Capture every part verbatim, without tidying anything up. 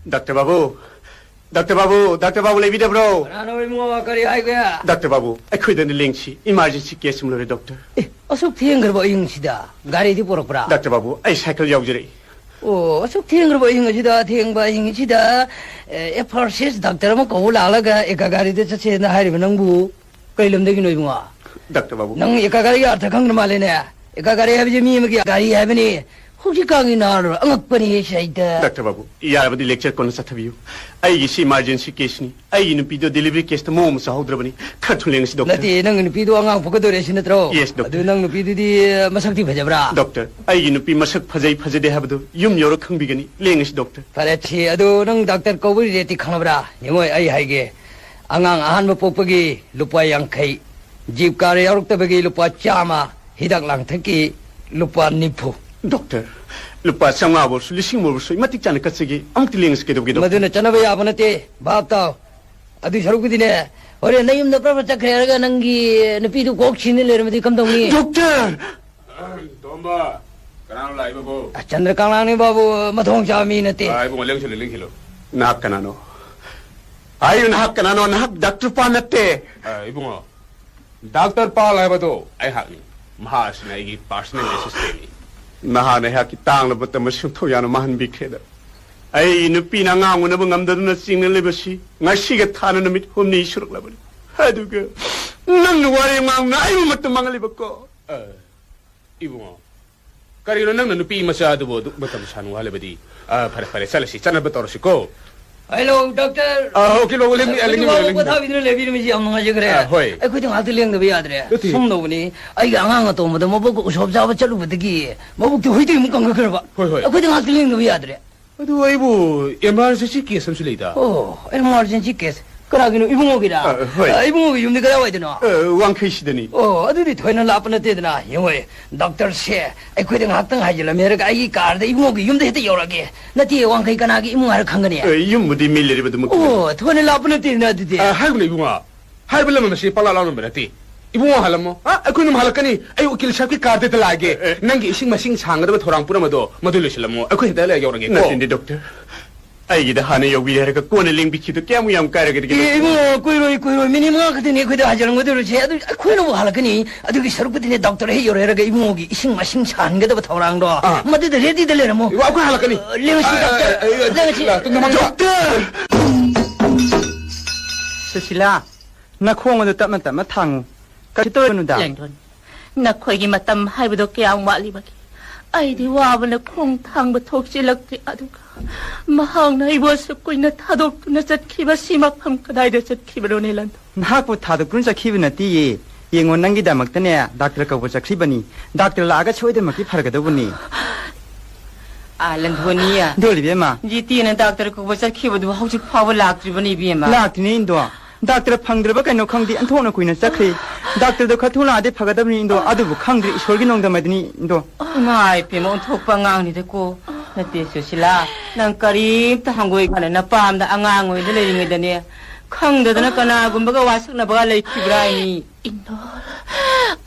Doctor ꯕꯥꯕꯨ, doctor ꯕꯥꯕꯨ, doctor ꯕꯥꯕꯨ ꯂꯩꯕꯤꯗꯕ꯭ꯔꯣ? ꯀꯅꯥꯅꯣ ꯏꯕꯨꯡꯉꯣ, ꯀꯔꯤ ꯍꯥꯏꯒꯦ? ꯗꯥꯛꯇꯔ ꯕꯥꯕꯨ, ꯑꯩꯈꯣꯏꯗ ꯑꯝꯇ ꯂꯦꯡꯁꯤ, ꯏꯃꯥꯔꯖꯦꯟꯁꯤ ꯀꯦꯁ ꯑꯃ ꯂꯩꯔꯦ, ꯗꯣꯛꯇꯔ꯫ ꯑꯦ, ꯑꯁꯨꯛ ꯊꯦꯡꯈ꯭ꯔꯕ ꯑꯍꯤꯡꯁꯤꯗ ꯒꯥꯔꯤꯗꯤ ꯄꯨꯔꯛꯄ꯭ꯔꯥ? ꯗꯥꯛꯇꯔ ꯕꯥꯕꯨ, ꯑꯩ ꯁꯥꯏꯀꯜ ꯌꯥꯎꯖꯔꯛꯏ꯫ ꯑꯣ, ꯑꯁꯨꯛ ꯊꯦꯡꯈ꯭ꯔꯕ ꯑꯍꯤꯡ ꯑꯁꯤꯗ, ꯑꯊꯦꯡꯕ ꯑꯍꯤꯡ ꯑꯁꯤꯗ, ꯑꯦ, ꯑꯦꯐꯥꯔꯁꯤꯁ ꯗꯥꯛꯇꯔ ꯑꯃ ꯀꯧꯕ ꯂꯥꯛꯂꯒ ꯑꯦꯀꯥ ꯒꯥꯔꯤꯗ ꯆꯠꯁꯦꯅ ꯍꯥꯏꯔꯤꯕ ꯅꯪꯕꯨ ꯀꯩ ꯂꯝꯗꯒꯤꯅꯣ ꯏꯕꯨꯡꯉꯣ? ꯗꯥꯛꯇꯔ ꯕꯥꯕꯨ꯫ ꯅꯪ ꯑꯦꯀꯥ ꯒꯥꯔꯤꯒꯤ ꯑꯔꯊ ꯈꯪꯗ꯭ꯔ ꯃꯥꯜꯂꯦꯅꯦ꯫ ꯑꯦꯀꯥ ꯒꯥꯔꯤ ꯍꯥꯏꯕꯁꯦ ꯃꯤ ꯑꯃꯒꯤ ꯒꯥꯔꯤ ꯍꯥꯏꯕꯅꯤ꯫ ꯍꯧꯖꯤꯛꯀꯥꯟꯒꯤ ꯅꯍꯥꯔꯣꯜ ꯑꯉꯛꯄꯅꯤ ꯁꯩꯇ꯫ ꯗꯥꯛꯇꯔ ꯕꯥꯕꯨ, ꯌꯥꯔꯕꯗꯤ ꯂꯦꯛꯆꯔ ꯀꯣꯟꯅ ꯆꯠꯊꯕꯤꯌꯨ꯫ ꯑꯩꯒꯤꯁꯤ ꯏꯃꯥꯔꯖꯦꯟꯁꯤ ꯀꯦꯁꯅꯤ꯫ ꯑꯩꯒꯤ ꯅꯨꯄꯤꯗꯣ ꯗꯦꯂꯤꯚꯔꯤ ꯀꯦꯁꯇ ꯃꯑꯣꯡ ꯑꯃ ꯆꯥꯍꯧꯗ꯭ꯔꯕꯅꯤ꯫ ꯈꯔ ꯊꯨꯅ ꯂꯦꯡꯉꯁꯤ, ꯗꯣꯛꯇꯔ꯫ ꯅꯠꯇꯦ, ꯅꯪꯒꯤ ꯅꯨꯄꯤꯗꯣ ꯑꯉꯥꯡ ꯄꯣꯛꯀꯗꯧꯔꯦ ꯁꯤ ꯅꯠꯇ꯭ꯔꯣ? Yes, doctor. ꯑꯗꯨ ꯅꯪ ꯅꯨꯄꯤꯗꯨꯗꯤ ꯃꯁꯛꯇꯤ ꯐꯖꯕ꯭ꯔꯥ? ꯗꯣꯛꯇꯔ, ꯑꯩꯒꯤ ꯅꯨꯄꯤ ꯃꯁꯛ ꯐꯖꯩ ꯐꯖꯗꯦ ꯍꯥꯏꯕꯗꯨ ꯌꯨꯝ ꯌꯧꯔ ꯈꯪꯕꯤꯒꯅꯤ꯫ ꯂꯦꯡꯉꯁꯤ, ꯗꯣꯛꯇꯔ꯫ ꯐꯔꯦ, ꯁꯤ ꯑꯗꯨ ꯅꯪ ꯗꯥꯛꯇꯔ ꯀꯧꯕꯒꯤ ꯔꯦꯠꯇꯤ ꯈꯪꯂꯕ꯭ꯔꯥ? ꯌꯦꯡꯉꯣ, ꯑꯩ ꯍꯥꯏꯒꯦ, ꯑꯉꯥꯡ ꯑꯍꯥꯟꯕ ꯄꯣꯛꯄꯒꯤ ꯂꯨꯄꯥ ꯌꯥꯡꯈꯩ, ꯖꯤꯞ ꯀꯥꯔ ꯌꯥꯎꯔꯛꯇꯕꯒꯤ ꯂꯨꯄꯥ ꯆꯥꯝꯃ, ꯍꯤꯗꯥꯛ ꯂꯥꯡꯊꯛꯀꯤ ꯂꯨꯄꯥ ꯅꯤꯐꯨ꯫ ꯗꯣꯛꯇꯔ, ꯂꯨꯄꯥ ꯆꯥꯝꯃꯉꯥꯐꯧꯁꯨ, ꯂꯤꯁꯤꯡ ꯑꯃꯐꯧꯁꯨ ꯑꯩ ꯃꯇꯤꯛ ꯆꯥꯅ ꯀꯠꯆꯒꯦ꯫ ꯑꯃꯨꯛꯇ ꯂꯦꯡꯉꯁꯤ ꯀꯩꯗꯧꯒꯦ, ꯗꯣꯛꯇꯔ? ꯃꯗꯨꯅ ꯆꯠꯅꯕ ꯌꯥꯕ ꯅꯠꯇꯦ, ꯚꯥꯞ ꯇꯥꯎ꯫ ꯑꯗꯨꯏ ꯁꯔꯨꯛꯄꯨꯗꯤꯅꯦ, ꯍꯣꯔꯦꯟ ꯅꯌꯨꯝꯗ ꯄ꯭ꯔꯞ ꯄ꯭ꯔꯞ ꯆꯠꯈ꯭ꯔꯦ ꯍꯥꯏꯔꯒ ꯅꯪꯒꯤ ꯅꯨꯄꯤꯗꯨ ꯀꯣꯛ ꯁꯤꯅ ꯂꯩꯔꯝꯃꯗꯤ ꯀꯝꯗꯧꯅꯤ? ꯗꯣꯛꯇꯔ! ꯇꯣꯝꯕ, ꯀꯅꯥꯅꯣ ꯂꯥꯛꯏꯕꯕꯨ? ꯑ, ꯆꯟꯗ꯭ꯔꯀꯥꯟꯇꯅꯤ ꯕꯥꯕꯨ, ꯃꯊꯣꯡ ꯆꯥꯕ ꯃꯤ ꯅꯠꯇꯦ꯫ ꯑ, ꯏꯕꯨꯡꯉꯣ, ꯂꯦꯡꯁꯤꯜꯂꯨ, ꯂꯦꯡꯁꯤꯜꯂꯨ꯫ ꯅꯍꯥꯛ ꯀꯅꯥꯅꯣ? ꯍꯥꯏꯌꯨ, ꯅꯍꯥꯛ ꯀꯅꯥꯅꯣ? ꯅꯍꯥꯛ ꯗꯥꯛꯇꯔ ꯄꯥ ꯅꯠꯇꯦ꯫ ꯑ, ꯏꯕꯨꯡꯉꯣ, ꯗꯥꯛꯇꯔ ꯄꯥꯜ ꯍꯥꯏꯕꯗꯣ ꯑꯩꯍꯥꯛꯅꯤ꯫ ꯃꯍꯥꯛ ꯑꯁꯤꯅ ꯑꯩꯒꯤ ꯄꯥꯔꯁꯣꯅꯦꯜ ꯑꯦꯁꯤꯁꯇꯦꯟꯠꯅꯤ꯫ ꯅꯍꯥꯛꯅ ꯑꯩꯍꯥꯛꯀꯤ ꯇꯥꯡꯂꯕ ꯃꯇꯝ ꯑꯁꯤ ꯁꯨꯝꯊꯧ ꯌꯥꯅ ꯃꯥꯡꯍꯟꯕꯤꯈ꯭ꯔꯦꯗ꯫ ꯑꯩ ꯅꯨꯄꯤꯅ ꯑꯉꯥꯡ ꯎꯅꯕ ꯉꯝꯗꯗꯨꯅ ꯆꯤꯡꯅ ꯂꯩꯕꯁꯤ ꯉꯁꯤꯒ ꯊꯥꯅ ꯅꯨꯃꯤꯠ ꯍꯨꯝꯅꯤ ꯁꯨꯔꯛꯂꯕꯅꯤ꯫ ꯑꯗꯨꯒ ꯅꯪꯅ ꯋꯥꯔꯤ ꯉꯥꯡꯅ ꯑꯩꯕꯨ ꯃꯇꯝ ꯃꯥꯡꯍꯜꯂꯤꯕꯀꯣ꯫ ꯑ, ꯏꯕꯨꯡꯉꯣ, ꯀꯔꯤꯅꯣ ꯅꯪꯅ ꯅꯨꯄꯤ ꯃꯆꯥ ꯑꯗꯨꯕꯨ ꯑꯗꯨꯛ ꯃꯇꯝ ꯁꯥꯡꯅ ꯋꯥꯍꯜꯂꯕꯗꯤ? ꯑ, ꯐꯔꯦ, ꯐꯔꯦ, ꯆꯠꯂꯁꯤ, ꯆꯠꯅꯕ ꯇꯧꯔꯁꯤꯀꯣ꯫ Hello, doctor. ꯑ, ꯑꯣꯀꯦ, ꯂꯣ, ꯂꯦꯡꯕꯤ-, ꯑ, ꯂꯦꯡꯕꯤꯔꯣ, ꯂꯦꯡꯕꯤꯔꯣ꯫ ꯄꯣꯊꯥꯕꯤꯗꯨꯅ ꯂꯩꯕꯤꯔꯝꯃꯤꯁꯤ ꯌꯥꯝ ꯅꯨꯡꯉꯥꯏꯖꯈ꯭ꯔꯦ꯫ ꯑ, ꯍꯣꯏ꯫ ꯑꯩꯈꯣꯏꯗꯤ ꯉꯥꯏꯍꯥꯛꯇ ꯂꯦꯡꯗꯕ ꯌꯥꯗ꯭ꯔꯦ꯫ ꯅꯠꯇꯦ꯫ ꯁꯨꯝ ꯇꯧꯕꯅꯤ, ꯑꯩꯒꯤ ꯑꯉꯥꯡ ꯑꯇꯣꯝꯕꯗ ꯃꯕꯣꯛꯀ ꯎꯁꯣꯞ ꯆꯥꯕ ꯆꯠꯂꯨꯕꯗꯒꯤ ꯃꯕꯣꯛꯇꯤ ꯍꯨꯏꯗꯒꯤ ꯑꯃꯨꯛ ꯀꯪꯈꯠꯈ꯭ꯔꯕ꯫ ꯍꯣꯏ, ꯍꯣꯏ꯫ ꯑꯩꯈꯣꯏꯗꯤ ꯉꯥꯏꯍꯥꯛꯇ ꯂꯦꯡꯗꯕ ꯌꯥꯗ꯭ꯔꯦ꯫ ꯑꯗꯨ ꯑꯩꯕꯨ ꯏꯃꯥꯔꯖꯦꯟꯁꯤ ꯀꯦꯁ ꯑꯃꯁꯨ ꯂꯩꯗ꯫ ꯑꯣ, ꯏꯃꯥꯔꯖꯦꯟꯁꯤ ꯀꯦꯁ꯫ ꯀꯅꯥꯒꯤꯅꯣ? ꯏꯕꯨꯡꯉꯣꯒꯤꯔꯥ? ꯑ, ꯍꯣꯏ꯫ ꯑ, ꯏꯕꯨꯡꯉꯣꯒꯤ ꯌꯨꯝꯗꯤ ꯀꯗꯥꯏꯋꯥꯏꯗꯅꯣ? ꯑ, ꯋꯥꯡꯈꯩꯁꯤꯗꯅꯤ꯫ ꯑꯣ, ꯑꯗꯨꯗꯤ ꯊꯣꯏꯅ ꯂꯥꯞꯄ ꯅꯠꯇꯦꯗꯅ꯫ ꯌꯦꯡꯉꯣ, ꯗꯥꯛꯇꯔꯁꯦ ꯑꯩꯈꯣꯏꯗ ꯉꯥꯏꯍꯥꯛꯇꯪ ꯍꯥꯏꯖꯤꯜꯂꯝꯃꯦ ꯍꯥꯏꯔꯒ ꯑꯩꯒꯤ ꯀꯥꯔꯗ ꯏꯕꯨꯡꯉꯣꯒꯤ ꯌꯨꯝꯗ ꯍꯦꯛꯇ ꯌꯧꯔꯛꯑꯒꯦ꯫ ꯅꯠꯇꯦ, ꯋꯥꯡꯈꯩ ꯀꯅꯥꯒꯤ ꯏꯃꯨꯡ ꯍꯥꯏꯔ ꯈꯪꯒꯅꯤ? ꯑ, ꯌꯨꯝꯕꯨꯗꯤ ꯃꯤ ꯂꯩꯔꯤꯕꯗꯨꯃꯛꯇꯅꯤ꯫ ꯑꯣ, ꯊꯣꯏꯅ ꯂꯥꯞꯄ ꯅꯠꯇꯦꯗꯅ ꯑꯗꯨꯗꯤ꯫ ꯑ, ꯍꯥꯏꯕꯅꯦ ꯏꯕꯨꯡꯉꯣ꯫ ꯍꯥꯏꯕ ꯂꯝ ꯑꯁꯤ ꯄꯪꯂꯥꯞ ꯂꯥꯞꯂꯝꯕ ꯅꯠꯇꯦ꯫ ꯏꯕꯨꯡꯉꯣ ꯍꯜꯂꯝꯃꯣ꯫ ꯑ, ꯑꯩꯈꯣꯏ ꯑꯗꯨꯝ ꯍꯜꯂꯛꯀꯅꯤ꯫ ꯑꯩ ꯎꯀꯤꯜ ꯁꯥꯍꯦꯕꯀꯤ ꯀꯥꯔꯗ ꯍꯦꯛꯇ ꯂꯥꯛꯑꯒꯦ꯫ ꯑꯦ, ꯑꯦ꯫ ꯅꯪꯒꯤ ꯏꯁꯤꯡ ꯃꯥꯏꯁꯤꯡ ꯁꯥꯡꯒꯗꯕ ꯊꯧꯔꯥꯡ ꯄꯨꯝꯅꯃꯛ ꯑꯗꯣ ꯃꯗꯨ ꯂꯣꯏꯁꯤꯜꯂꯝꯃꯣ꯫ ꯑꯩꯈꯣꯏ ꯍꯦꯛꯇ ꯍꯜꯂꯛꯑꯒ ꯌꯧꯔꯒꯦꯀꯣ꯫ ꯅꯠꯇꯦꯅꯦ, ꯗꯣꯛꯇꯔ꯫ ꯑꯩꯒꯤꯗ ꯍꯥꯟꯅ ꯌꯧꯕꯤꯔꯦ ꯍꯥꯏꯔꯒ ꯀꯣꯟꯅ ꯂꯦꯡꯕꯤꯈꯤꯗꯨ ꯀꯌꯥꯃꯨꯛ ꯌꯥꯝ ꯀꯥꯏꯔꯒꯦ? ꯑꯦ, ꯏꯕꯨꯡꯉꯣ, ꯀꯨꯏꯔꯣꯏ, ꯀꯨꯏꯔꯣꯏ, ꯃꯤꯅꯤꯠ ꯃꯉꯥ ꯈꯛꯇꯅꯤ ꯑꯩꯈꯣꯏꯗ ꯍꯥꯏꯖꯔꯝꯒꯗꯧꯔꯤꯁꯦ꯫ ꯑꯗꯨ ꯑꯩꯈꯣꯏꯅꯕꯨ ꯍꯜꯂꯛꯀꯅꯤ꯫ ꯑꯗꯨꯒꯤ ꯁꯔꯨꯛꯄꯨꯗꯤꯅꯦ, ꯗꯣꯛꯇꯔ ꯍꯦꯛ ꯌꯧꯔꯦ ꯍꯥꯏꯔꯒ ꯏꯕꯨꯡꯉꯣꯒꯤ ꯏꯁꯤꯡ ꯃꯥꯏꯁꯤꯡ ꯁꯥꯍꯟꯒꯗꯕ ꯊꯧꯔꯥꯡꯗꯣ, ꯑꯥ꯫ ꯃꯗꯨꯗ ꯔꯦꯗꯤꯗ ꯂꯩꯔꯝꯃꯨ꯫ ꯏꯕꯨꯡꯉꯣ, ꯑꯩꯈꯣꯏ ꯍꯜꯂꯛꯀꯅꯤ꯫ ꯑ, ꯂꯦꯡꯉꯁꯤ, ꯑ, ꯗꯣꯛꯇꯔ, ꯑ, ꯑ, ꯂꯦꯡꯉꯁꯤ꯫ ꯂꯥꯛꯇꯨ ꯅꯃꯥꯡꯗ꯫ ꯗꯣꯛꯇꯔ! ꯁꯨꯁꯤꯂꯥ, ꯅꯈꯣꯡ ꯑꯗꯨ ꯇꯞꯅ ꯇꯞꯅ ꯊꯥꯡꯉꯨ꯫ ꯀꯩꯁꯨ ꯇꯧꯔꯅꯨꯗ꯫ ꯂꯦꯡꯗꯣꯟ, ꯅꯈꯣꯏꯒꯤ ꯃꯇꯝ ꯍꯥꯏꯕꯗꯣ ꯀꯌꯥꯝ ꯋꯥꯠꯂꯤꯕꯒꯦ? ꯑꯩꯗꯤ ꯋꯥꯕꯅ ꯈꯣꯡ ꯊꯥꯡꯕ ꯊꯣꯛꯆꯤꯜꯂꯛꯇ꯭ꯔꯤ꯫ ꯑꯗꯨꯒ ꯃꯍꯥꯛꯅ ꯑꯩꯕꯨ ꯑꯁꯨꯛ ꯀꯨꯏꯅ ꯊꯥꯗꯣꯛꯇꯨꯅ ꯆꯠꯈꯤꯕꯁꯤ ꯃꯐꯝ ꯀꯗꯥꯏꯗ ꯆꯠꯈꯤꯕꯅꯣꯅꯦ, ꯂꯟꯗꯣ? ꯅꯍꯥꯛꯄꯨ ꯊꯥꯗꯣꯛꯇꯨꯅ ꯆꯠꯈꯤꯕ ꯅꯠꯇꯦꯌꯦ꯫ ꯌꯦꯡꯉꯣ, ꯅꯪꯒꯤꯗꯃꯛꯇꯅꯦ ꯗꯥꯛꯇꯔ ꯀꯧꯕ ꯆꯠꯈ꯭ꯔꯤꯕꯅꯤ꯫ ꯗꯥꯛꯇꯔ ꯂꯥꯛꯑꯒ ꯁꯣꯏꯗꯅꯃꯛꯀꯤ ꯐꯔꯒꯗꯧꯕꯅꯤ꯫ ꯑꯥ, ꯂꯟꯗꯣꯅꯤ꯫ ꯗꯣꯂꯤꯕꯦꯝꯃ꯫ ꯖꯤꯇꯤꯅ ꯗꯥꯛꯇꯔ ꯀꯧꯕ ꯆꯠꯈꯤꯕꯗꯨ ꯍꯧꯖꯤꯛ ꯐꯥꯎꯕ ꯂꯥꯛꯇ꯭ꯔꯤꯕꯅꯤ, ꯏꯕꯦꯝꯃ꯫ ꯂꯥꯛꯇ꯭ꯔꯤꯅꯦ, ꯏꯟꯗꯣ꯫ ꯗꯥꯛꯇꯔ ꯐꯪꯗ꯭ꯔꯕ ꯀꯩꯅꯣ ꯈꯪꯗꯦ, ꯑꯣꯟꯊꯣꯛꯅ ꯀꯨꯏꯅ ꯆꯠꯈ꯭ꯔꯦ꯫ ꯗꯥꯛꯇꯔꯗꯣ ꯈꯔ ꯊꯨꯅ ꯂꯥꯛꯑꯗꯤ ꯐꯒꯗꯕꯅꯤ, ꯏꯟꯗꯣ꯫ ꯑꯗꯨꯕꯨ ꯈꯪꯗ꯭ꯔꯦ, ꯏꯁꯣꯔꯒꯤ ꯅꯣꯡꯗꯝ ꯍꯥꯏꯗꯨꯅꯤ, ꯏꯟꯗꯣ꯫ ꯏꯃꯥ ꯏꯄꯦꯝꯃ, ꯑꯣꯟꯊꯣꯛꯄ ꯑꯉꯥꯡꯅꯤꯗꯀꯣ꯫ ꯅꯠꯇꯦ, ꯁꯨꯁꯤꯂꯥ, ꯅꯪ ꯀꯔꯤꯝꯇ ꯍꯪꯒꯣꯏꯒꯅꯨ꯫ ꯅꯄꯥꯝꯗ ꯑꯉꯥꯡ ꯑꯣꯏꯅ ꯂꯩꯔꯤꯉꯩꯗꯅꯦ, ꯈꯪꯗꯗꯅ ꯀꯅꯥꯒꯨꯝꯕꯒ ꯋꯥꯁꯛꯅꯕꯒ ꯂꯩꯈꯤꯕ꯭ꯔꯥ ꯍꯥꯏꯅꯤ꯫ ꯏꯟꯗꯣ,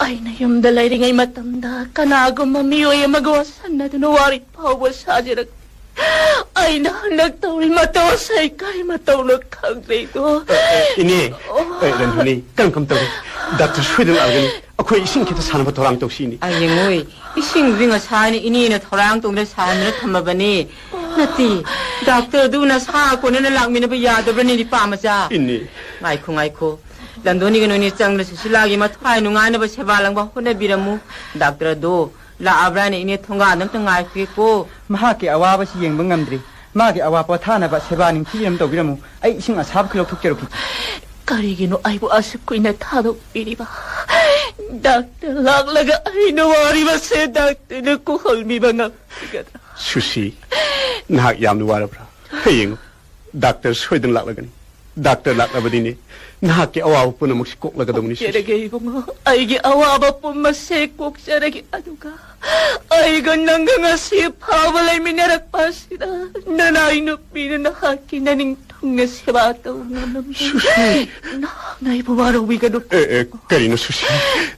ꯑꯩꯅ ꯌꯨꯝꯗ ꯂꯩꯔꯤꯉꯩ ꯃꯇꯝꯗ ꯀꯅꯥꯒꯨꯝꯕ ꯃꯤꯑꯣꯏ ꯑꯃꯒ ꯋꯥꯁꯟꯅꯗꯨꯅ ꯋꯥꯔꯤ ꯐꯥꯎꯕ ꯁꯥꯖꯔꯛ ꯑꯩꯅ ꯍꯟꯗꯛ ꯇꯧꯔꯤ ꯃꯇꯧ ꯑꯁꯤ ꯀꯔꯤ ꯃꯇꯧꯅꯣ ꯈꯪꯗꯦꯗꯣ꯫ ꯑꯦ, ꯑꯦ, ꯏꯅꯦ, ꯑꯣ꯫ ꯑꯦ, ꯔꯟꯙꯨꯅꯤ, ꯀꯔꯝ ꯀꯔꯝ ꯇꯧꯔꯤ? ꯗꯥꯛꯇꯔ ꯁꯣꯏꯗꯅ ꯂꯥꯛꯂꯒꯅꯤ꯫ ꯑꯩꯈꯣꯏ ꯏꯁꯤꯡ ꯈꯤꯇ ꯁꯥꯅꯕ ꯊꯧꯔꯥꯡ ꯇꯧꯁꯤ, ꯏꯅꯦ꯫ ꯑꯩ ꯌꯦꯡꯉꯨꯏ, ꯏꯁꯤꯡꯗꯤ ꯉꯁꯥꯏꯅ ꯏꯅꯦꯅ ꯊꯧꯔꯥꯡ ꯇꯧꯗꯨꯅ ꯁꯥꯍꯟꯗꯨꯅ ꯊꯝꯃꯕꯅꯤ꯫ ꯅꯠꯇꯦ, ꯗꯥꯛꯇꯔꯗꯨ ꯅꯁꯥ ꯀꯣꯟꯅꯅ ꯂꯥꯛꯃꯤꯟꯅꯕ ꯌꯥꯗꯕ꯭ꯔꯅꯦ, ꯅꯤꯄꯥ ꯃꯆꯥ? ꯏꯅꯦ꯫ ꯉꯥꯏꯈꯣ, ꯉꯥꯏꯈꯣ꯫ ꯂꯟꯗꯣꯅꯤꯒ ꯅꯣꯏꯅꯤ ꯆꯪꯂ ꯁꯨꯁꯤꯂꯥꯒꯤ ꯃꯊ꯭ꯋꯥꯏ ꯅꯨꯡꯉꯥꯏꯅꯕ ꯁꯦꯕꯥ ꯂꯥꯡꯕ ꯍꯣꯠꯅꯕꯤꯔꯝꯃꯨ꯫ ꯗꯥꯛꯇꯔ ꯑꯗꯨ ꯂꯥꯛꯑꯕ꯭ꯔꯥꯅ ꯏꯅꯦ ꯊꯣꯡꯒꯥꯟꯗ ꯑꯝꯇ ꯉꯥꯏꯈꯤꯒꯦꯀꯣ꯫ ꯃꯍꯥꯛꯀꯤ ꯑꯋꯥꯕꯁꯤ ꯌꯦꯡꯕ ꯉꯝꯗ꯭ꯔꯤ꯫ ꯃꯥꯒꯤ ꯑꯋꯥ ꯄꯣꯊꯥꯅꯕ ꯁꯦꯕꯥ ꯅꯤꯡꯊꯤꯖꯅ ꯇꯧꯕꯤꯔꯝꯃꯨ꯫ ꯑꯩ ꯏꯁꯤꯡ ꯑꯁꯥꯕ ꯈꯔ ꯂꯧꯊꯣꯛꯆꯔꯨꯈꯤꯒꯦ꯫ ꯀꯔꯤꯒꯤꯅꯣ ꯑꯩꯕꯨ ꯑꯁꯨꯛ ꯀꯨꯏꯅ ꯊꯥꯗꯣꯛꯄꯤꯔꯤꯕ? ꯗꯥꯛꯇꯔ ꯂꯥꯛꯂꯒ ꯑꯩꯅ ꯋꯥꯔꯤꯕꯁꯦ ꯗꯥꯛꯇꯔꯅ ꯀꯣꯛꯍꯟꯕꯤꯕ ꯉꯝꯒꯗ꯭ꯔꯥ? ꯁꯨꯁꯤ, ꯅꯍꯥꯛ ꯌꯥꯝꯅ ꯋꯥꯔꯕ꯭ꯔꯥ? ꯍꯌꯦꯡ ꯗꯥꯛꯇꯔ ꯁꯣꯏꯗꯅ ꯂꯥꯛꯂꯒꯅꯤ꯫ ꯗꯥꯛꯇꯔ ꯂꯥꯛꯂꯕꯗꯤꯅꯦ, ꯅꯍꯥꯛꯀꯤ ꯑꯋꯥꯕ ꯄꯨꯝꯅꯃꯛꯁꯤ ꯀꯣꯛꯂꯒꯗꯧꯕꯅꯤ, ꯁꯨꯁꯤ꯫ ꯀꯣꯛꯆꯔꯒꯦ, ꯏꯕꯨꯡꯉꯣ꯫ ꯑꯩꯒꯤ ꯑꯋꯥꯕ ꯄꯨꯝꯕꯁꯦ ꯀꯣꯛꯆꯔꯒꯦ꯫ ꯑꯗꯨꯒ ꯑꯩꯒ ꯅꯪꯒ ꯉꯁꯤ ꯐꯥꯎꯕ ꯂꯩꯃꯤꯟꯅꯔꯛꯄ ꯑꯁꯤꯗ ꯅꯅꯥꯏ ꯅꯨꯄꯤꯅ ꯅꯍꯥꯛꯀꯤ ꯅꯅꯤꯡ ꯊꯨꯡꯅ ꯁꯦꯕꯥ ꯇꯧꯕ ꯉꯝꯂꯝꯗꯦ꯫ ꯁꯨꯁꯤ! ꯅꯍꯥꯛꯅ ꯑꯩꯕꯨ ꯋꯥꯔꯧꯕꯤꯒꯅꯨ꯫ ꯑꯦ, ꯑꯦ, ꯀꯔꯤꯅꯣ, ꯁꯨꯁꯤ?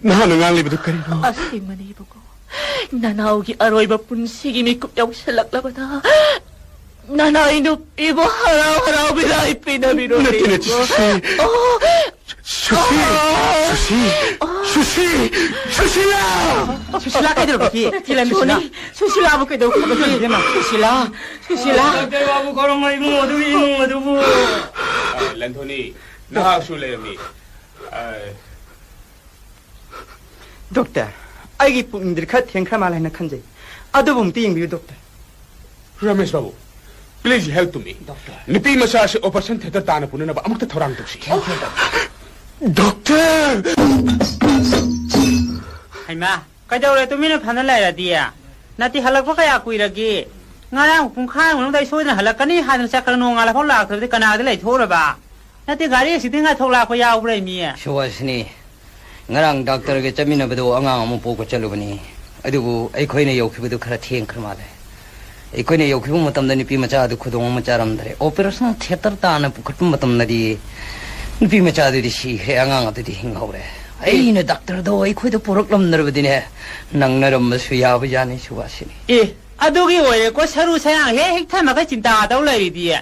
ꯅꯍꯥꯛꯅ ꯉꯥꯡꯂꯤꯕꯗꯨ ꯀꯔꯤꯅꯣ? ꯑꯁꯦꯡꯕꯅꯤ, ꯏꯕꯨꯡꯉꯣ꯫ ꯅꯅꯥꯎꯒꯤ ꯑꯔꯣꯏꯕ ꯄꯨꯟꯁꯤꯒꯤ ꯃꯤꯀꯨꯞ ꯌꯧꯁꯤꯜꯂꯛꯂꯕꯗ ꯅꯅꯥꯏ ꯅꯨꯄꯤꯕꯨ ꯍꯔꯥꯎ ꯍꯔꯥꯎ ꯕꯤꯗꯥꯏ ꯄꯤꯅꯕꯤꯔꯣ꯫ ꯅꯠꯇꯦ, ꯅꯠꯇꯦ, ꯁꯨꯁꯤ꯫ ꯑꯣ꯫ ꯁꯨꯁꯤ! ꯑꯣ꯫ ꯁꯨꯁꯤ! ꯁꯨꯁꯤ! ꯁꯨꯁꯤꯂꯥ! ꯁꯨꯁꯤꯂꯥ ꯀꯩꯗꯧꯔꯒꯦ? ꯅꯠꯇꯦ, ꯂꯟꯊꯣꯏꯅꯤ꯫ ꯁꯨꯁꯤꯂꯥ꯫ ꯁꯨꯁꯤꯂꯥꯕꯨ ꯀꯩꯗꯧꯈ꯭ꯔꯒꯦ? ꯏꯕꯦꯝꯃ꯫ ꯁꯨꯁꯤꯂꯥ! ꯁꯨꯁꯤꯂꯥ! ꯗꯣꯛꯇꯔ ꯕꯥꯕꯨ ꯈꯣꯏꯔꯝꯃꯣ, ꯏꯃꯨꯡ ꯑꯗꯨꯒꯤ ꯏꯃꯨꯡ ꯑꯗꯨꯕꯨ꯫ ꯑ, ꯂꯟꯊꯣꯏꯅꯤ, ꯅꯍꯥꯛꯁꯨ ꯂꯩꯔꯝꯃꯤ꯫ ꯑ, ꯗꯣꯛꯇꯔ, ꯑꯩꯒꯤ ꯄꯨꯛꯅꯤꯡꯗꯤ ꯈꯔ ꯊꯦꯡꯈ꯭ꯔ ꯃꯥꯜꯂꯦ ꯍꯥꯏꯅ ꯈꯟꯖꯩ꯫ ꯑꯗꯨꯕꯨ ꯑꯝꯇ ꯌꯦꯡꯕꯤꯌꯨ, ꯗꯣꯛꯇꯔ꯫ ꯔꯃꯦꯁ ꯕꯥꯕꯨ, please help to me. Doctor. ꯅꯨꯄꯤ ꯃꯆꯥ ꯑꯁꯤ operation theatre ꯇꯥꯟꯅ ꯄꯨꯅꯅꯕ ꯑꯃꯨꯛꯇ ꯊꯧꯔꯥꯡ ꯇꯧꯁꯤ꯫ Thank you, doctor. ꯗꯣꯛꯇꯔ! ꯍꯩꯃꯥ, ꯀꯩꯗꯧꯔꯦ ꯇꯨꯃꯤꯟꯅ ꯐꯝꯅ ꯂꯩꯔꯗꯤ? ꯅꯠꯇꯦ, ꯍꯜꯂꯛꯄ ꯀꯌꯥ ꯀꯨꯏꯔꯒꯦ? ꯉꯔꯥꯡ ꯄꯨꯡꯈꯥꯏ ꯃꯅꯨꯡꯗ ꯑꯩ ꯁꯣꯏꯗꯅ ꯍꯜꯂꯛꯀꯅꯤ ꯍꯥꯏꯗꯅ ꯆꯠꯈ꯭ꯔ ꯅꯣꯡꯉꯥꯜꯂꯐꯥꯎ ꯂꯥꯛꯇ꯭ꯔꯕꯗꯤ ꯀꯅꯥꯗ ꯂꯩꯊꯣꯛꯎꯔꯕ? ꯅꯠꯇꯦ, ꯒꯥꯔꯤ ꯑꯦꯛꯁꯤꯗꯦꯟ ꯉꯥꯏꯊꯣꯛ ꯂꯥꯛꯄ ꯌꯥꯎꯕ꯭ꯔꯥ ꯃꯤ? ꯁꯨꯕꯥꯁꯤꯅꯤ, ꯉꯔꯥꯡ ꯗꯥꯛꯇꯔꯒ ꯆꯠꯃꯤꯟꯅꯕꯗꯣ ꯑꯉꯥꯡ ꯑꯃ ꯄꯣꯛꯄ ꯆꯠꯂꯨꯕꯅꯤ꯫ ꯑꯗꯨꯕꯨ ꯑꯩꯈꯣꯏꯅ ꯌꯧꯈꯤꯕꯗꯨ ꯈꯔ ꯊꯦꯡꯈ꯭ꯔ ꯃꯥꯜꯂꯦ꯫ ꯑꯩꯈꯣꯏꯅ ꯌꯧꯈꯤꯕ ꯃꯇꯝꯗ ꯅꯨꯄꯤ ꯃꯆꯥ ꯑꯗꯨ ꯈꯨꯗꯣꯡ ꯑꯃ ꯆꯥꯔꯝꯗ꯭ꯔꯦ꯫ Operation theatre ꯇꯥꯟꯅ ꯄꯨꯈꯠꯄ ꯃꯇꯝꯗꯗꯤ ꯅꯨꯄꯤ ꯃꯆꯥꯗꯨꯗꯤ ꯁꯤꯈ꯭ꯔꯦ, ꯑꯉꯥꯡ ꯑꯗꯨꯗꯤ ꯍꯤꯡꯍꯧꯔꯦ꯫ ꯑꯩꯅ ꯗꯥꯛꯇꯔꯗꯣ ꯑꯩꯈꯣꯏꯗ ꯄꯨꯔꯛꯂꯝꯗ꯭ꯔꯕꯗꯤꯅꯦ, ꯅꯪꯅꯔꯝꯕꯁꯨ ꯌꯥꯕꯖꯥꯠꯅꯤ ꯁꯨꯕꯥꯁꯤꯅꯤ꯫ ꯑꯦ, ꯑꯗꯨꯒꯤ ꯑꯣꯏꯔꯦꯀꯣ ꯁꯔꯨ ꯁꯌꯥꯡ ꯍꯦꯛ ꯍꯦꯛ ꯊꯝꯃꯒ ꯆꯤꯟꯇꯥ ꯇꯧ ꯂꯩꯔꯤꯗꯤ꯫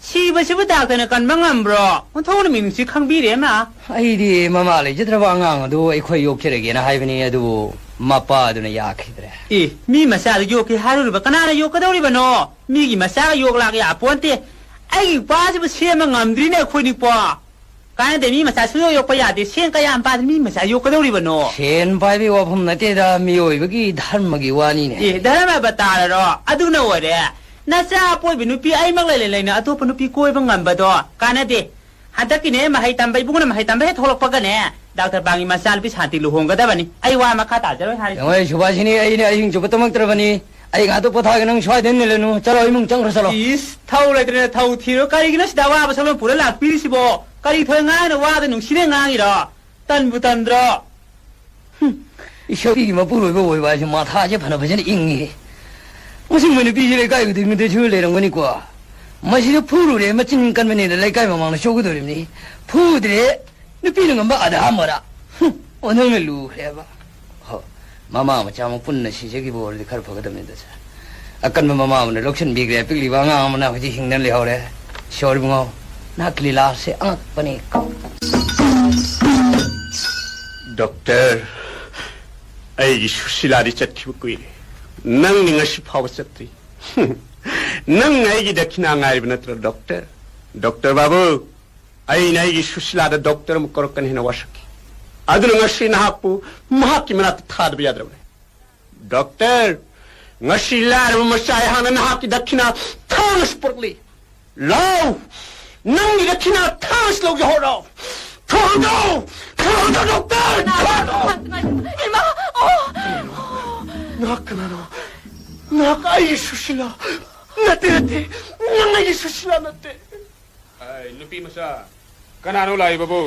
ꯁꯤꯕꯁꯤꯕꯨ ꯗꯥꯛꯇꯔꯅ ꯀꯟꯕ ꯉꯝꯕ꯭ꯔꯣ? ꯑꯣꯟꯊꯣꯛꯅ ꯃꯤꯅꯨꯡꯁꯤ ꯈꯪꯕꯤꯔꯦ, ꯃꯥ꯫ ꯑꯩꯗꯤ ꯃꯃꯥ ꯂꯩꯖꯗ꯭ꯔꯕ ꯑꯉꯥꯡ ꯑꯗꯨ ꯑꯩꯈꯣꯏ ꯌꯣꯛꯆꯔꯒꯦꯅ ꯍꯥꯏꯕꯅꯤ, ꯑꯗꯨꯕꯨ ꯃꯄꯥ ꯑꯗꯨꯅ ꯌꯥꯈꯤꯗ꯭ꯔꯦ꯫ ꯑꯦ, ꯃꯤ ꯃꯆꯥꯗꯨ ꯌꯣꯛꯀꯦ ꯍꯥꯏꯔꯨꯔꯤꯕ ꯀꯅꯥꯅ ꯌꯣꯛꯀꯗꯧꯔꯤꯕꯅꯣ? ꯃꯤꯒꯤ ꯃꯆꯥꯒ ꯌꯣꯛꯂꯥꯛ ꯌꯥꯄꯣꯟꯇꯦ꯫ ꯑꯩꯒꯤ ꯏꯄꯥꯁꯤꯕꯨ ꯁꯦꯝꯕ ꯉꯝꯗ꯭ꯔꯤꯅꯦ ꯑꯩꯈꯣꯏꯅꯤꯄꯣ꯫ ꯀꯥꯟꯅꯗꯦ, ꯃꯤ ꯃꯆꯥ ꯁꯨꯡꯌꯣꯛ ꯌꯣꯛꯄ ꯌꯥꯗꯦ꯫ ꯁꯦꯟ ꯀꯌꯥꯝ ꯄꯥꯏꯗꯅ ꯃꯤ ꯃꯆꯥ ꯌꯣꯛꯀꯗꯧꯔꯤꯕꯅꯣ? ꯁꯦꯟ ꯄꯥꯏꯕꯒꯤ ꯋꯥꯐꯝ ꯅꯠꯇꯦꯗ, ꯃꯤꯑꯣꯏꯕꯒꯤ ꯙꯔꯃꯒꯤ ꯋꯥꯅꯤꯅꯦ꯫ ꯑꯦ, ꯙꯔꯃ ꯕꯇꯥꯔꯔꯣ? ꯑꯗꯨꯅ ꯑꯣꯏꯔꯦ꯫ ꯅꯆꯥ ꯑꯄꯣꯏꯕ ꯅꯨꯄꯤ ꯑꯩꯃꯛ ꯂꯩꯅ ꯂꯩꯅ ꯑꯇꯣꯞꯄ ꯅꯨꯄꯤ ꯀꯣꯏꯕ ꯉꯝꯕꯗꯣ ꯀꯥꯟꯅꯗꯦ꯫ ꯍꯟꯗꯛꯀꯤꯅꯦ ꯃꯍꯩ ꯇꯝꯕ, ꯏꯕꯨꯡꯅ ꯃꯍꯩ ꯇꯝꯕ ꯍꯦꯛ ꯊꯣꯛꯂꯛꯄꯒꯅꯦ, ꯗꯥꯛꯇꯔ ꯄꯥꯡꯒꯤ ꯃꯆꯥꯅꯨꯄꯤ ꯁꯥꯟꯇꯤ ꯂꯨꯍꯣꯡꯒꯗꯕꯅꯤ꯫ ꯑꯩ ꯋꯥ ꯃꯈꯥ ꯇꯥꯖꯔꯣꯏ ꯍꯥꯏꯔꯤꯁꯤ꯫ ꯌꯦꯡꯉꯣ, ꯁꯨꯕꯥꯁꯤꯅꯤ, ꯑꯩꯅ ꯑꯍꯤꯡ ꯆꯨꯞꯄ ꯇꯨꯝꯃꯛꯇ꯭ꯔꯕꯅꯤ꯫ ꯑꯩ ꯉꯥꯛꯇ ꯄꯣꯊꯥꯒꯦ, ꯅꯪ ꯁ꯭ꯋꯥꯏꯗ ꯅꯤꯜꯂꯅꯨ꯫ ꯆꯠꯂꯣ, ꯏꯃꯨꯡ ꯆꯪꯈ꯭ꯔꯣ, ꯆꯠꯂꯣ꯫ ꯏꯁ, ꯊꯧ ꯂꯩꯇ꯭ꯔꯦ, ꯊꯧ ꯊꯤꯔꯣ꯫ ꯀꯔꯤꯒꯤꯅꯣ ꯁꯤꯗ ꯑꯋꯥꯕ ꯁꯛꯂꯣꯟ ꯄꯨꯔ ꯂꯥꯛꯄꯤꯔꯤꯁꯤꯕꯣ? ꯀꯔꯤ ꯊꯣꯏ ꯉꯥꯡꯅ ꯋꯥꯗ ꯅꯨꯡꯁꯤꯅ ꯉꯥꯡꯉꯤꯔꯣ? ꯇꯟꯕꯨ ꯇꯟꯗ꯭ꯔꯣ? ꯍꯨꯝ, ꯏꯁꯣꯔꯒꯤ ꯃꯄꯨꯔꯣꯏꯕ ꯑꯣꯏꯕ ꯍꯥꯏꯁꯦ ꯃꯊꯥꯁꯦ ꯐꯅ ꯐꯖꯅ ꯏꯪꯉꯤ꯫ ꯃꯁꯤꯒꯨꯝꯕ ꯅꯨꯄꯤꯁꯦ ꯂꯩꯀꯥꯏ ꯈꯨꯗꯤꯡꯃꯛꯇꯁꯨ ꯂꯩꯔꯝꯒꯅꯤꯀꯣ꯫ ꯃꯁꯤꯗ ꯐꯨꯔꯨꯔꯦ, ꯃꯆꯤꯟ ꯀꯟꯕꯅꯤꯅ ꯂꯩꯀꯥꯏ ꯃꯃꯥꯡꯗ ꯆꯣꯛꯀꯗꯧꯔꯤꯕꯅꯤ꯫ ꯐꯨꯗ꯭ꯔꯦ, ꯅꯨꯄꯤꯅ ꯉꯝꯕ ꯑꯙꯥ ꯃꯣꯔꯥ꯫ ꯍꯨꯝ, ꯑꯣꯟꯊꯣꯛꯅ ꯂꯨꯈ꯭ꯔꯦꯕ꯫ ꯍꯣ, ꯃꯃꯥ ꯃꯆꯥ ꯑꯃ ꯄꯨꯟꯅ ꯁꯤꯖꯈꯤꯕ ꯑꯣꯏꯔꯗꯤ ꯈꯔ ꯐꯒꯗꯕꯅꯤꯗ, ꯁꯥꯔ꯫ ꯑꯀꯟꯕ ꯃꯃꯥ ꯑꯃꯅ ꯂꯧꯁꯤꯟꯕꯤꯈ꯭ꯔꯦ꯫ ꯄꯤꯛꯂꯤꯕ ꯑꯉꯥꯡ ꯑꯃꯅ ꯍꯧꯖꯤꯛ ꯍꯤꯡꯗꯅ ꯂꯩꯍꯧꯔꯦ꯫ ꯏꯁꯣꯔ ꯏꯕꯨꯡꯉꯣ, ꯅꯍꯥꯛꯀꯤ ꯂꯤꯂꯥꯁꯦ ꯑꯉꯛꯄꯅꯤ꯫ ꯗꯣꯛꯇꯔ, ꯑꯩꯒꯤ ꯁꯨꯁꯤꯂꯥꯗꯤ ꯆꯠꯈꯤꯕ ꯀꯨꯏꯔꯦ꯫ ꯅꯪꯗꯤ ꯉꯁꯤ ꯐꯥꯎꯕ ꯆꯠꯇ꯭ꯔꯤ꯫ ꯅꯪ ꯑꯩꯒꯤ ꯗꯈꯤꯅꯥ ꯉꯥꯏꯔꯤꯕ ꯅꯠꯇ꯭ꯔꯣ, ꯗꯣꯛꯇꯔ? ꯗꯣꯛꯇꯔ ꯕꯥꯕꯨ, ꯑꯩꯅ ꯑꯩꯒꯤ ꯁꯨꯁꯤꯂꯥꯗ ꯗꯣꯛꯇꯔ ꯑꯃ ꯀꯧꯔꯛꯀꯅꯤ ꯍꯥꯏꯅ ꯋꯥꯁꯛꯈꯤ꯫ ꯑꯗꯨꯅ ꯉꯁꯤ ꯅꯍꯥꯛꯄꯨ ꯃꯍꯥꯛꯀꯤ ꯃꯅꯥꯛꯇ ꯊꯥꯗꯕ ꯌꯥꯗ꯭ꯔꯕꯅꯤ꯫ ꯗꯣꯛꯇꯔ, ꯉꯁꯤ ꯂꯥꯏꯔꯕ ꯃꯆꯥ ꯑꯩꯍꯥꯛꯅ ꯅꯍꯥꯛꯀꯤ ꯗꯈꯤꯅꯥ ꯊꯥꯡ ꯑꯁꯤ ꯄꯨꯔꯛꯂꯤ꯫ ꯂꯥꯎ! ꯅꯪꯒꯤ ꯗꯈꯤꯅꯥ ꯊꯥꯡ ꯑꯁꯤ ꯂꯧꯖꯍꯧꯔꯣ! ꯊꯣꯡꯗꯣ! ꯊꯣꯡꯗꯣ, ꯗꯣꯛꯇꯔ! ꯊꯣꯡꯗꯣ! ꯏꯃꯥ! ꯑꯣ! ꯅꯍꯥꯛ ꯀꯅꯥꯅꯣ? ꯅꯍꯥꯛ ꯑꯩꯒꯤ ꯁꯨꯁꯤꯂꯥ ꯅꯠꯇꯦ, ꯅꯠꯇꯦ! ꯅꯪ ꯑꯩꯒꯤ ꯁꯨꯁꯤꯂꯥ ꯅꯠꯇꯦ! ꯑꯩ, ꯅꯨꯄꯤ ꯃꯆꯥ, ꯀꯅꯥꯅꯣ ꯂꯥꯛꯏꯕꯕꯨ?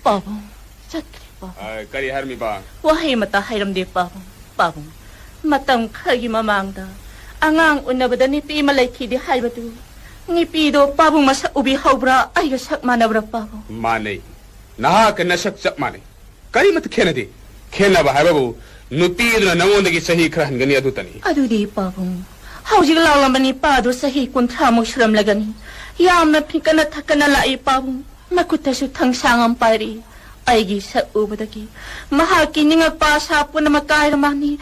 ꯄꯥꯕꯨꯡ, ꯆꯠꯈ꯭ꯔꯦ, ꯄꯥꯕꯨꯡ꯫ ꯑꯩ, ꯀꯔꯤ ꯍꯥꯏꯔꯝꯃꯤꯕ? ꯋꯥꯍꯩ ꯑꯃꯇ ꯍꯥꯏꯔꯝꯗꯦ, ꯄꯥꯕꯨꯡ꯫ ꯄꯥꯕꯨꯡ, ꯃꯇꯝ ꯈꯔꯒꯤ ꯃꯃꯥꯡꯗ ꯑꯉꯥꯡ ꯎꯅꯕꯗ ꯅꯨꯄꯤ ꯑꯃ ꯂꯩꯈꯤꯗꯦ ꯍꯥꯏꯕꯗꯨ, ꯅꯨꯄꯤꯗꯣ ꯄꯥꯕꯨꯡ ꯃꯁꯛ ꯎꯕꯤꯍꯧꯕ꯭ꯔꯥ? ꯑꯩꯒ ꯁꯛ ꯃꯥꯟꯅꯕ꯭ꯔꯥ, ꯄꯥꯕꯨꯡ? ꯃꯥꯟꯅꯩ꯫ ꯅꯍꯥꯛꯀ ꯅꯁꯛ ꯆꯞ ꯃꯥꯟꯅꯩ꯫ ꯀꯔꯤꯃꯠꯇ ꯈꯦꯠꯅꯗꯦ꯫ ꯈꯦꯠꯅꯕ ꯍꯥꯏꯕꯕꯨ ꯅꯨꯄꯤꯗꯨꯅ ꯅꯉꯣꯟꯗꯒꯤ ꯆꯍꯤ ꯈꯔ ꯍꯟꯒꯅꯤ, ꯑꯗꯨꯇꯅꯤ꯫ ꯑꯗꯨꯗꯤ ꯄꯥꯕꯨꯡ, ꯍꯧꯖꯤꯛ ꯂꯥꯛꯂꯝꯕ ꯅꯨꯄꯥꯗꯨ ꯆꯍꯤ ꯀꯨꯟꯊ꯭ꯔꯥꯃꯨꯛ ꯁꯨꯔꯝꯂꯒꯅꯤ꯫ ꯌꯥꯝꯅ ꯐꯤꯡꯀꯠꯅ ꯊꯛꯀꯠꯅ ꯂꯥꯛꯏ, ꯄꯥꯕꯨꯡ꯫ ꯃꯈꯨꯠꯇꯁꯨ ꯊꯥꯡꯁꯥꯡ ꯑꯃ ꯄꯥꯏꯔꯤ꯫ ꯑꯩꯒꯤ ꯁꯛ ꯎꯕꯗꯒꯤ ꯃꯍꯥꯛꯀꯤ ꯅꯤꯡꯉꯛꯄ ꯑꯁꯥ ꯄꯨꯝꯅꯃꯛ ꯀꯥꯏꯔ ꯃꯥꯡꯏ꯫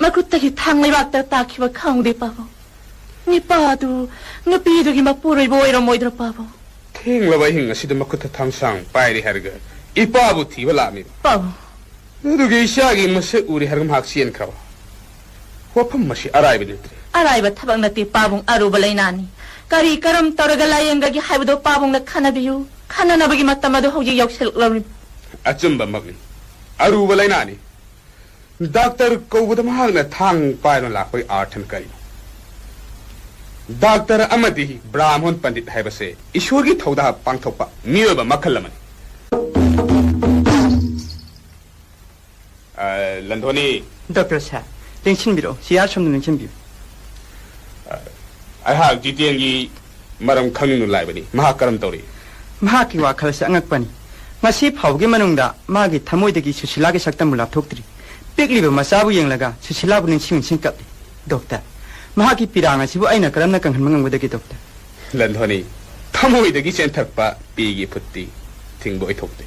ꯃꯈꯨꯠꯇꯒꯤ ꯊꯥꯡ ꯂꯩꯕꯥꯛꯇ ꯇꯥꯈꯤꯕ ꯈꯪꯍꯧꯗꯦ, ꯄꯥꯕꯨꯡ꯫ ꯅꯨꯄꯥꯗꯨ ꯅꯨꯄꯤꯗꯨꯒꯤ ꯃꯄꯨꯔꯣꯏꯕ ꯑꯣꯏꯔꯝꯃꯣꯏꯗ꯭ꯔꯥ, ꯄꯥꯕꯨꯡ? ꯊꯦꯡꯂꯕ ꯑꯍꯤꯡ ꯑꯁꯤꯗ ꯃꯈꯨꯠꯇ ꯊꯥꯡꯁꯥꯡ ꯄꯥꯏꯔꯤ ꯍꯥꯏꯔꯒ ꯏꯄꯥꯕꯨ ꯊꯤꯕ ꯂꯥꯛꯂꯤꯕ꯫ ꯄꯥꯕꯨꯡ꯫ ꯑꯗꯨꯒꯤ ꯏꯆꯥꯒꯤ ꯃꯁꯛ ꯎꯔꯦ ꯍꯥꯏꯔꯒ ꯃꯍꯥꯛ ꯆꯦꯟꯈ꯭ꯔꯕ꯫ ꯋꯥꯐꯝ ꯑꯁꯤ ꯑꯔꯥꯏꯕ ꯅꯠꯇ꯭ꯔꯦ꯫ ꯑꯔꯥꯏꯕ ꯊꯕꯛ ꯅꯠꯇꯦ, ꯄꯥꯕꯨꯡ, ꯑꯔꯨꯕ ꯂꯥꯏꯅꯥꯅꯤ꯫ ꯀꯔꯤ ꯀꯔꯝ ꯇꯧꯔꯒ ꯂꯥꯌꯦꯡꯒꯅꯤ ꯍꯥꯏꯕꯗꯨ ꯄꯥꯕꯨꯡꯅ ꯈꯟꯅꯕꯤꯌꯨ꯫ ꯈꯟꯅꯅꯕꯒꯤ ꯃꯇꯝ ꯑꯗꯨ ꯍꯧꯖꯤꯛ ꯌꯧꯁꯤꯜꯂꯛꯂꯕꯅꯤ꯫ ꯑꯆꯨꯝꯕꯃꯛꯅꯤ꯫ ꯑꯔꯨꯕ ꯂꯥꯏꯅꯥꯅꯤ꯫ ꯗꯥꯛꯇꯔ ꯀꯧꯕꯗ ꯃꯍꯥꯛꯅ ꯊꯥꯡ ꯄꯥꯏꯗꯨꯅ ꯂꯥꯛꯄꯒꯤ ꯑꯥꯔꯊꯅ ꯀꯔꯤꯅꯣ? ꯗꯥꯛꯇꯔ ꯑꯃꯗꯤ ꯕ꯭ꯔꯥꯍꯃꯟ ꯄꯟꯗꯤꯠ ꯍꯥꯏꯕꯁꯦ ꯏꯁꯣꯔꯒꯤ ꯊꯧꯗꯥ ꯄꯥꯡꯊꯣꯛꯄ ꯃꯤꯑꯣꯏꯕ ꯃꯈꯜ ꯑꯃꯅꯤ꯫ ꯑ, ꯂꯟꯊꯣꯅꯤ꯫ ꯗꯣꯛꯇꯔ ꯁꯥꯔ, ꯂꯦꯡꯁꯤꯟꯕꯤꯔꯛꯑꯣ꯫ ꯁꯤ ꯑꯥꯔ ꯁꯣꯝꯗ ꯂꯦꯡꯁꯤꯟꯕꯤꯌꯨ꯫ ꯑ, ꯑꯩꯍꯥꯛ ꯖꯤꯇꯦꯟꯒꯤ ꯃꯔꯝ ꯈꯪꯅꯤꯡꯗꯨꯅ ꯂꯥꯛꯏꯕꯅꯤ꯫ ꯃꯍꯥꯛ ꯀꯔꯝ ꯇꯧꯔꯤ? ꯃꯍꯥꯛꯀꯤ ꯋꯥꯈꯜꯁꯦ ꯑꯉꯛꯄꯅꯤ꯫ ꯉꯁꯤ ꯐꯥꯎꯕꯒꯤ ꯃꯅꯨꯡꯗ ꯃꯥꯒꯤ ꯊꯃꯣꯏꯗꯒꯤ ꯁꯨꯁꯤꯂꯥꯒꯤ ꯁꯛꯇꯝꯕꯨ ꯂꯥꯞꯊꯣꯛꯇ꯭ꯔꯤ꯫ ꯄꯤꯛꯂꯤꯕ ꯃꯆꯥꯕꯨ ꯌꯦꯡꯂꯒ ꯁꯨꯁꯤꯂꯥꯕꯨ ꯅꯤꯡꯁꯤꯡ ꯅꯤꯡꯁꯤꯡ ꯀꯞꯂꯤ꯫ ꯗꯣꯛꯇꯔ, ꯃꯍꯥꯛꯀꯤ ꯄꯤꯔꯥꯡ ꯑꯁꯤꯕꯨ ꯑꯩꯅ ꯀꯔꯝꯅ ꯀꯪꯍꯟꯕ ꯉꯝꯒꯗꯒꯦ, ꯗꯣꯛꯇꯔ? ꯂꯟꯊꯣꯅꯤ, ꯊꯃꯣꯏꯗꯒꯤ ꯆꯦꯟꯊꯔꯛꯄ ꯄꯤꯒꯤ ꯏꯐꯨꯠꯇꯤ ꯊꯤꯡꯕ ꯑꯣꯏꯊꯣꯛꯇꯦ꯫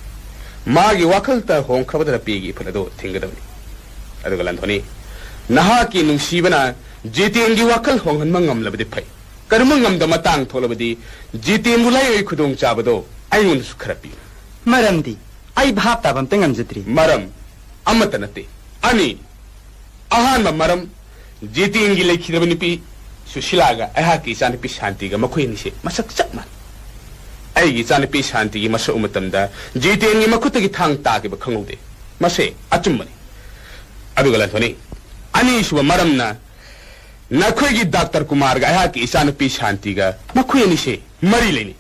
ꯃꯥꯒꯤ ꯋꯥꯈꯜꯇ ꯍꯣꯡꯈ꯭ꯔꯕꯗꯅ ꯄꯤꯒꯤ ꯏꯐꯨꯠ ꯑꯗꯨ ꯊꯤꯡꯒꯗꯕꯅꯤ꯫ ꯑꯗꯨꯒ ꯂꯟꯊꯣꯅꯤ, ꯅꯍꯥꯛꯀꯤ ꯅꯨꯡꯁꯤꯕꯅ ꯖꯤꯇꯦꯟꯒꯤ ꯋꯥꯈꯜ ꯍꯣꯡꯍꯟꯕ ꯉꯝꯂꯕꯗꯤ ꯐꯩ꯫ ꯀꯔꯤꯒꯨꯝꯕ ꯉꯝꯗꯕ ꯃꯇꯥꯡ ꯊꯣꯛꯂꯕꯗꯤ ꯖꯤꯇꯦꯟꯕꯨ ꯂꯥꯏꯑꯣꯏ ꯈꯨꯗꯣꯡꯆꯥꯕꯗꯣ ꯑꯩꯉꯣꯟꯗꯁꯨ ꯈꯔ ꯄꯤꯌꯨ꯫ ꯃꯔꯝꯗꯤ ꯑꯩ ꯚꯥꯞ ꯇꯥꯕ ꯑꯝꯇ ꯉꯝꯖꯗ꯭ꯔꯤ꯫ ꯃꯔꯝ ꯑꯃꯠꯇ ꯅꯠꯇꯦ, ꯑꯅꯤ꯫ ꯑꯍꯥꯟꯕ ꯃꯔꯝ, ꯖꯤꯇꯦꯟꯒꯤ ꯂꯩꯈꯤꯗ꯭ꯔꯕ ꯅꯨꯄꯤ ꯁꯨꯁꯤꯂꯥꯒ ꯑꯩꯍꯥꯛꯀꯤ ꯏꯆꯥꯅꯨꯄꯤ ꯁꯥꯟꯇꯤꯒ ꯃꯈꯣꯏ ꯑꯅꯤꯁꯦ ꯃꯁꯛ ꯆꯞ ꯃꯥꯟꯅꯩ꯫ ꯑꯩꯒꯤ ꯏꯆꯥꯅꯨꯄꯤ ꯁꯥꯟꯇꯤꯒꯤ ꯃꯁꯛ ꯎꯕ ꯃꯇꯝꯗ ꯖꯤꯇꯦꯟꯒꯤ ꯃꯈꯨꯠꯇꯒꯤ ꯊꯥꯡ ꯇꯥꯈꯤꯕ ꯈꯪꯍꯧꯗꯦ꯫ ꯃꯁꯦ ꯑꯆꯨꯝꯕꯅꯤ꯫ ꯑꯗꯨꯒ ꯂꯟꯊꯣꯅꯤ, ꯑꯅꯤꯁꯨꯕ ꯃꯔꯝꯅ, ꯅꯈꯣꯏꯒꯤ ꯗꯥꯛꯇꯔ ꯀꯨꯃꯥꯔꯒ ꯑꯩꯍꯥꯛꯀꯤ ꯏꯆꯥꯅꯨꯄꯤ ꯁꯥꯟꯇꯤꯒ ꯃꯈꯣꯏ ꯑꯅꯤꯁꯦ ꯃꯔꯤ ꯂꯩꯅꯩ꯫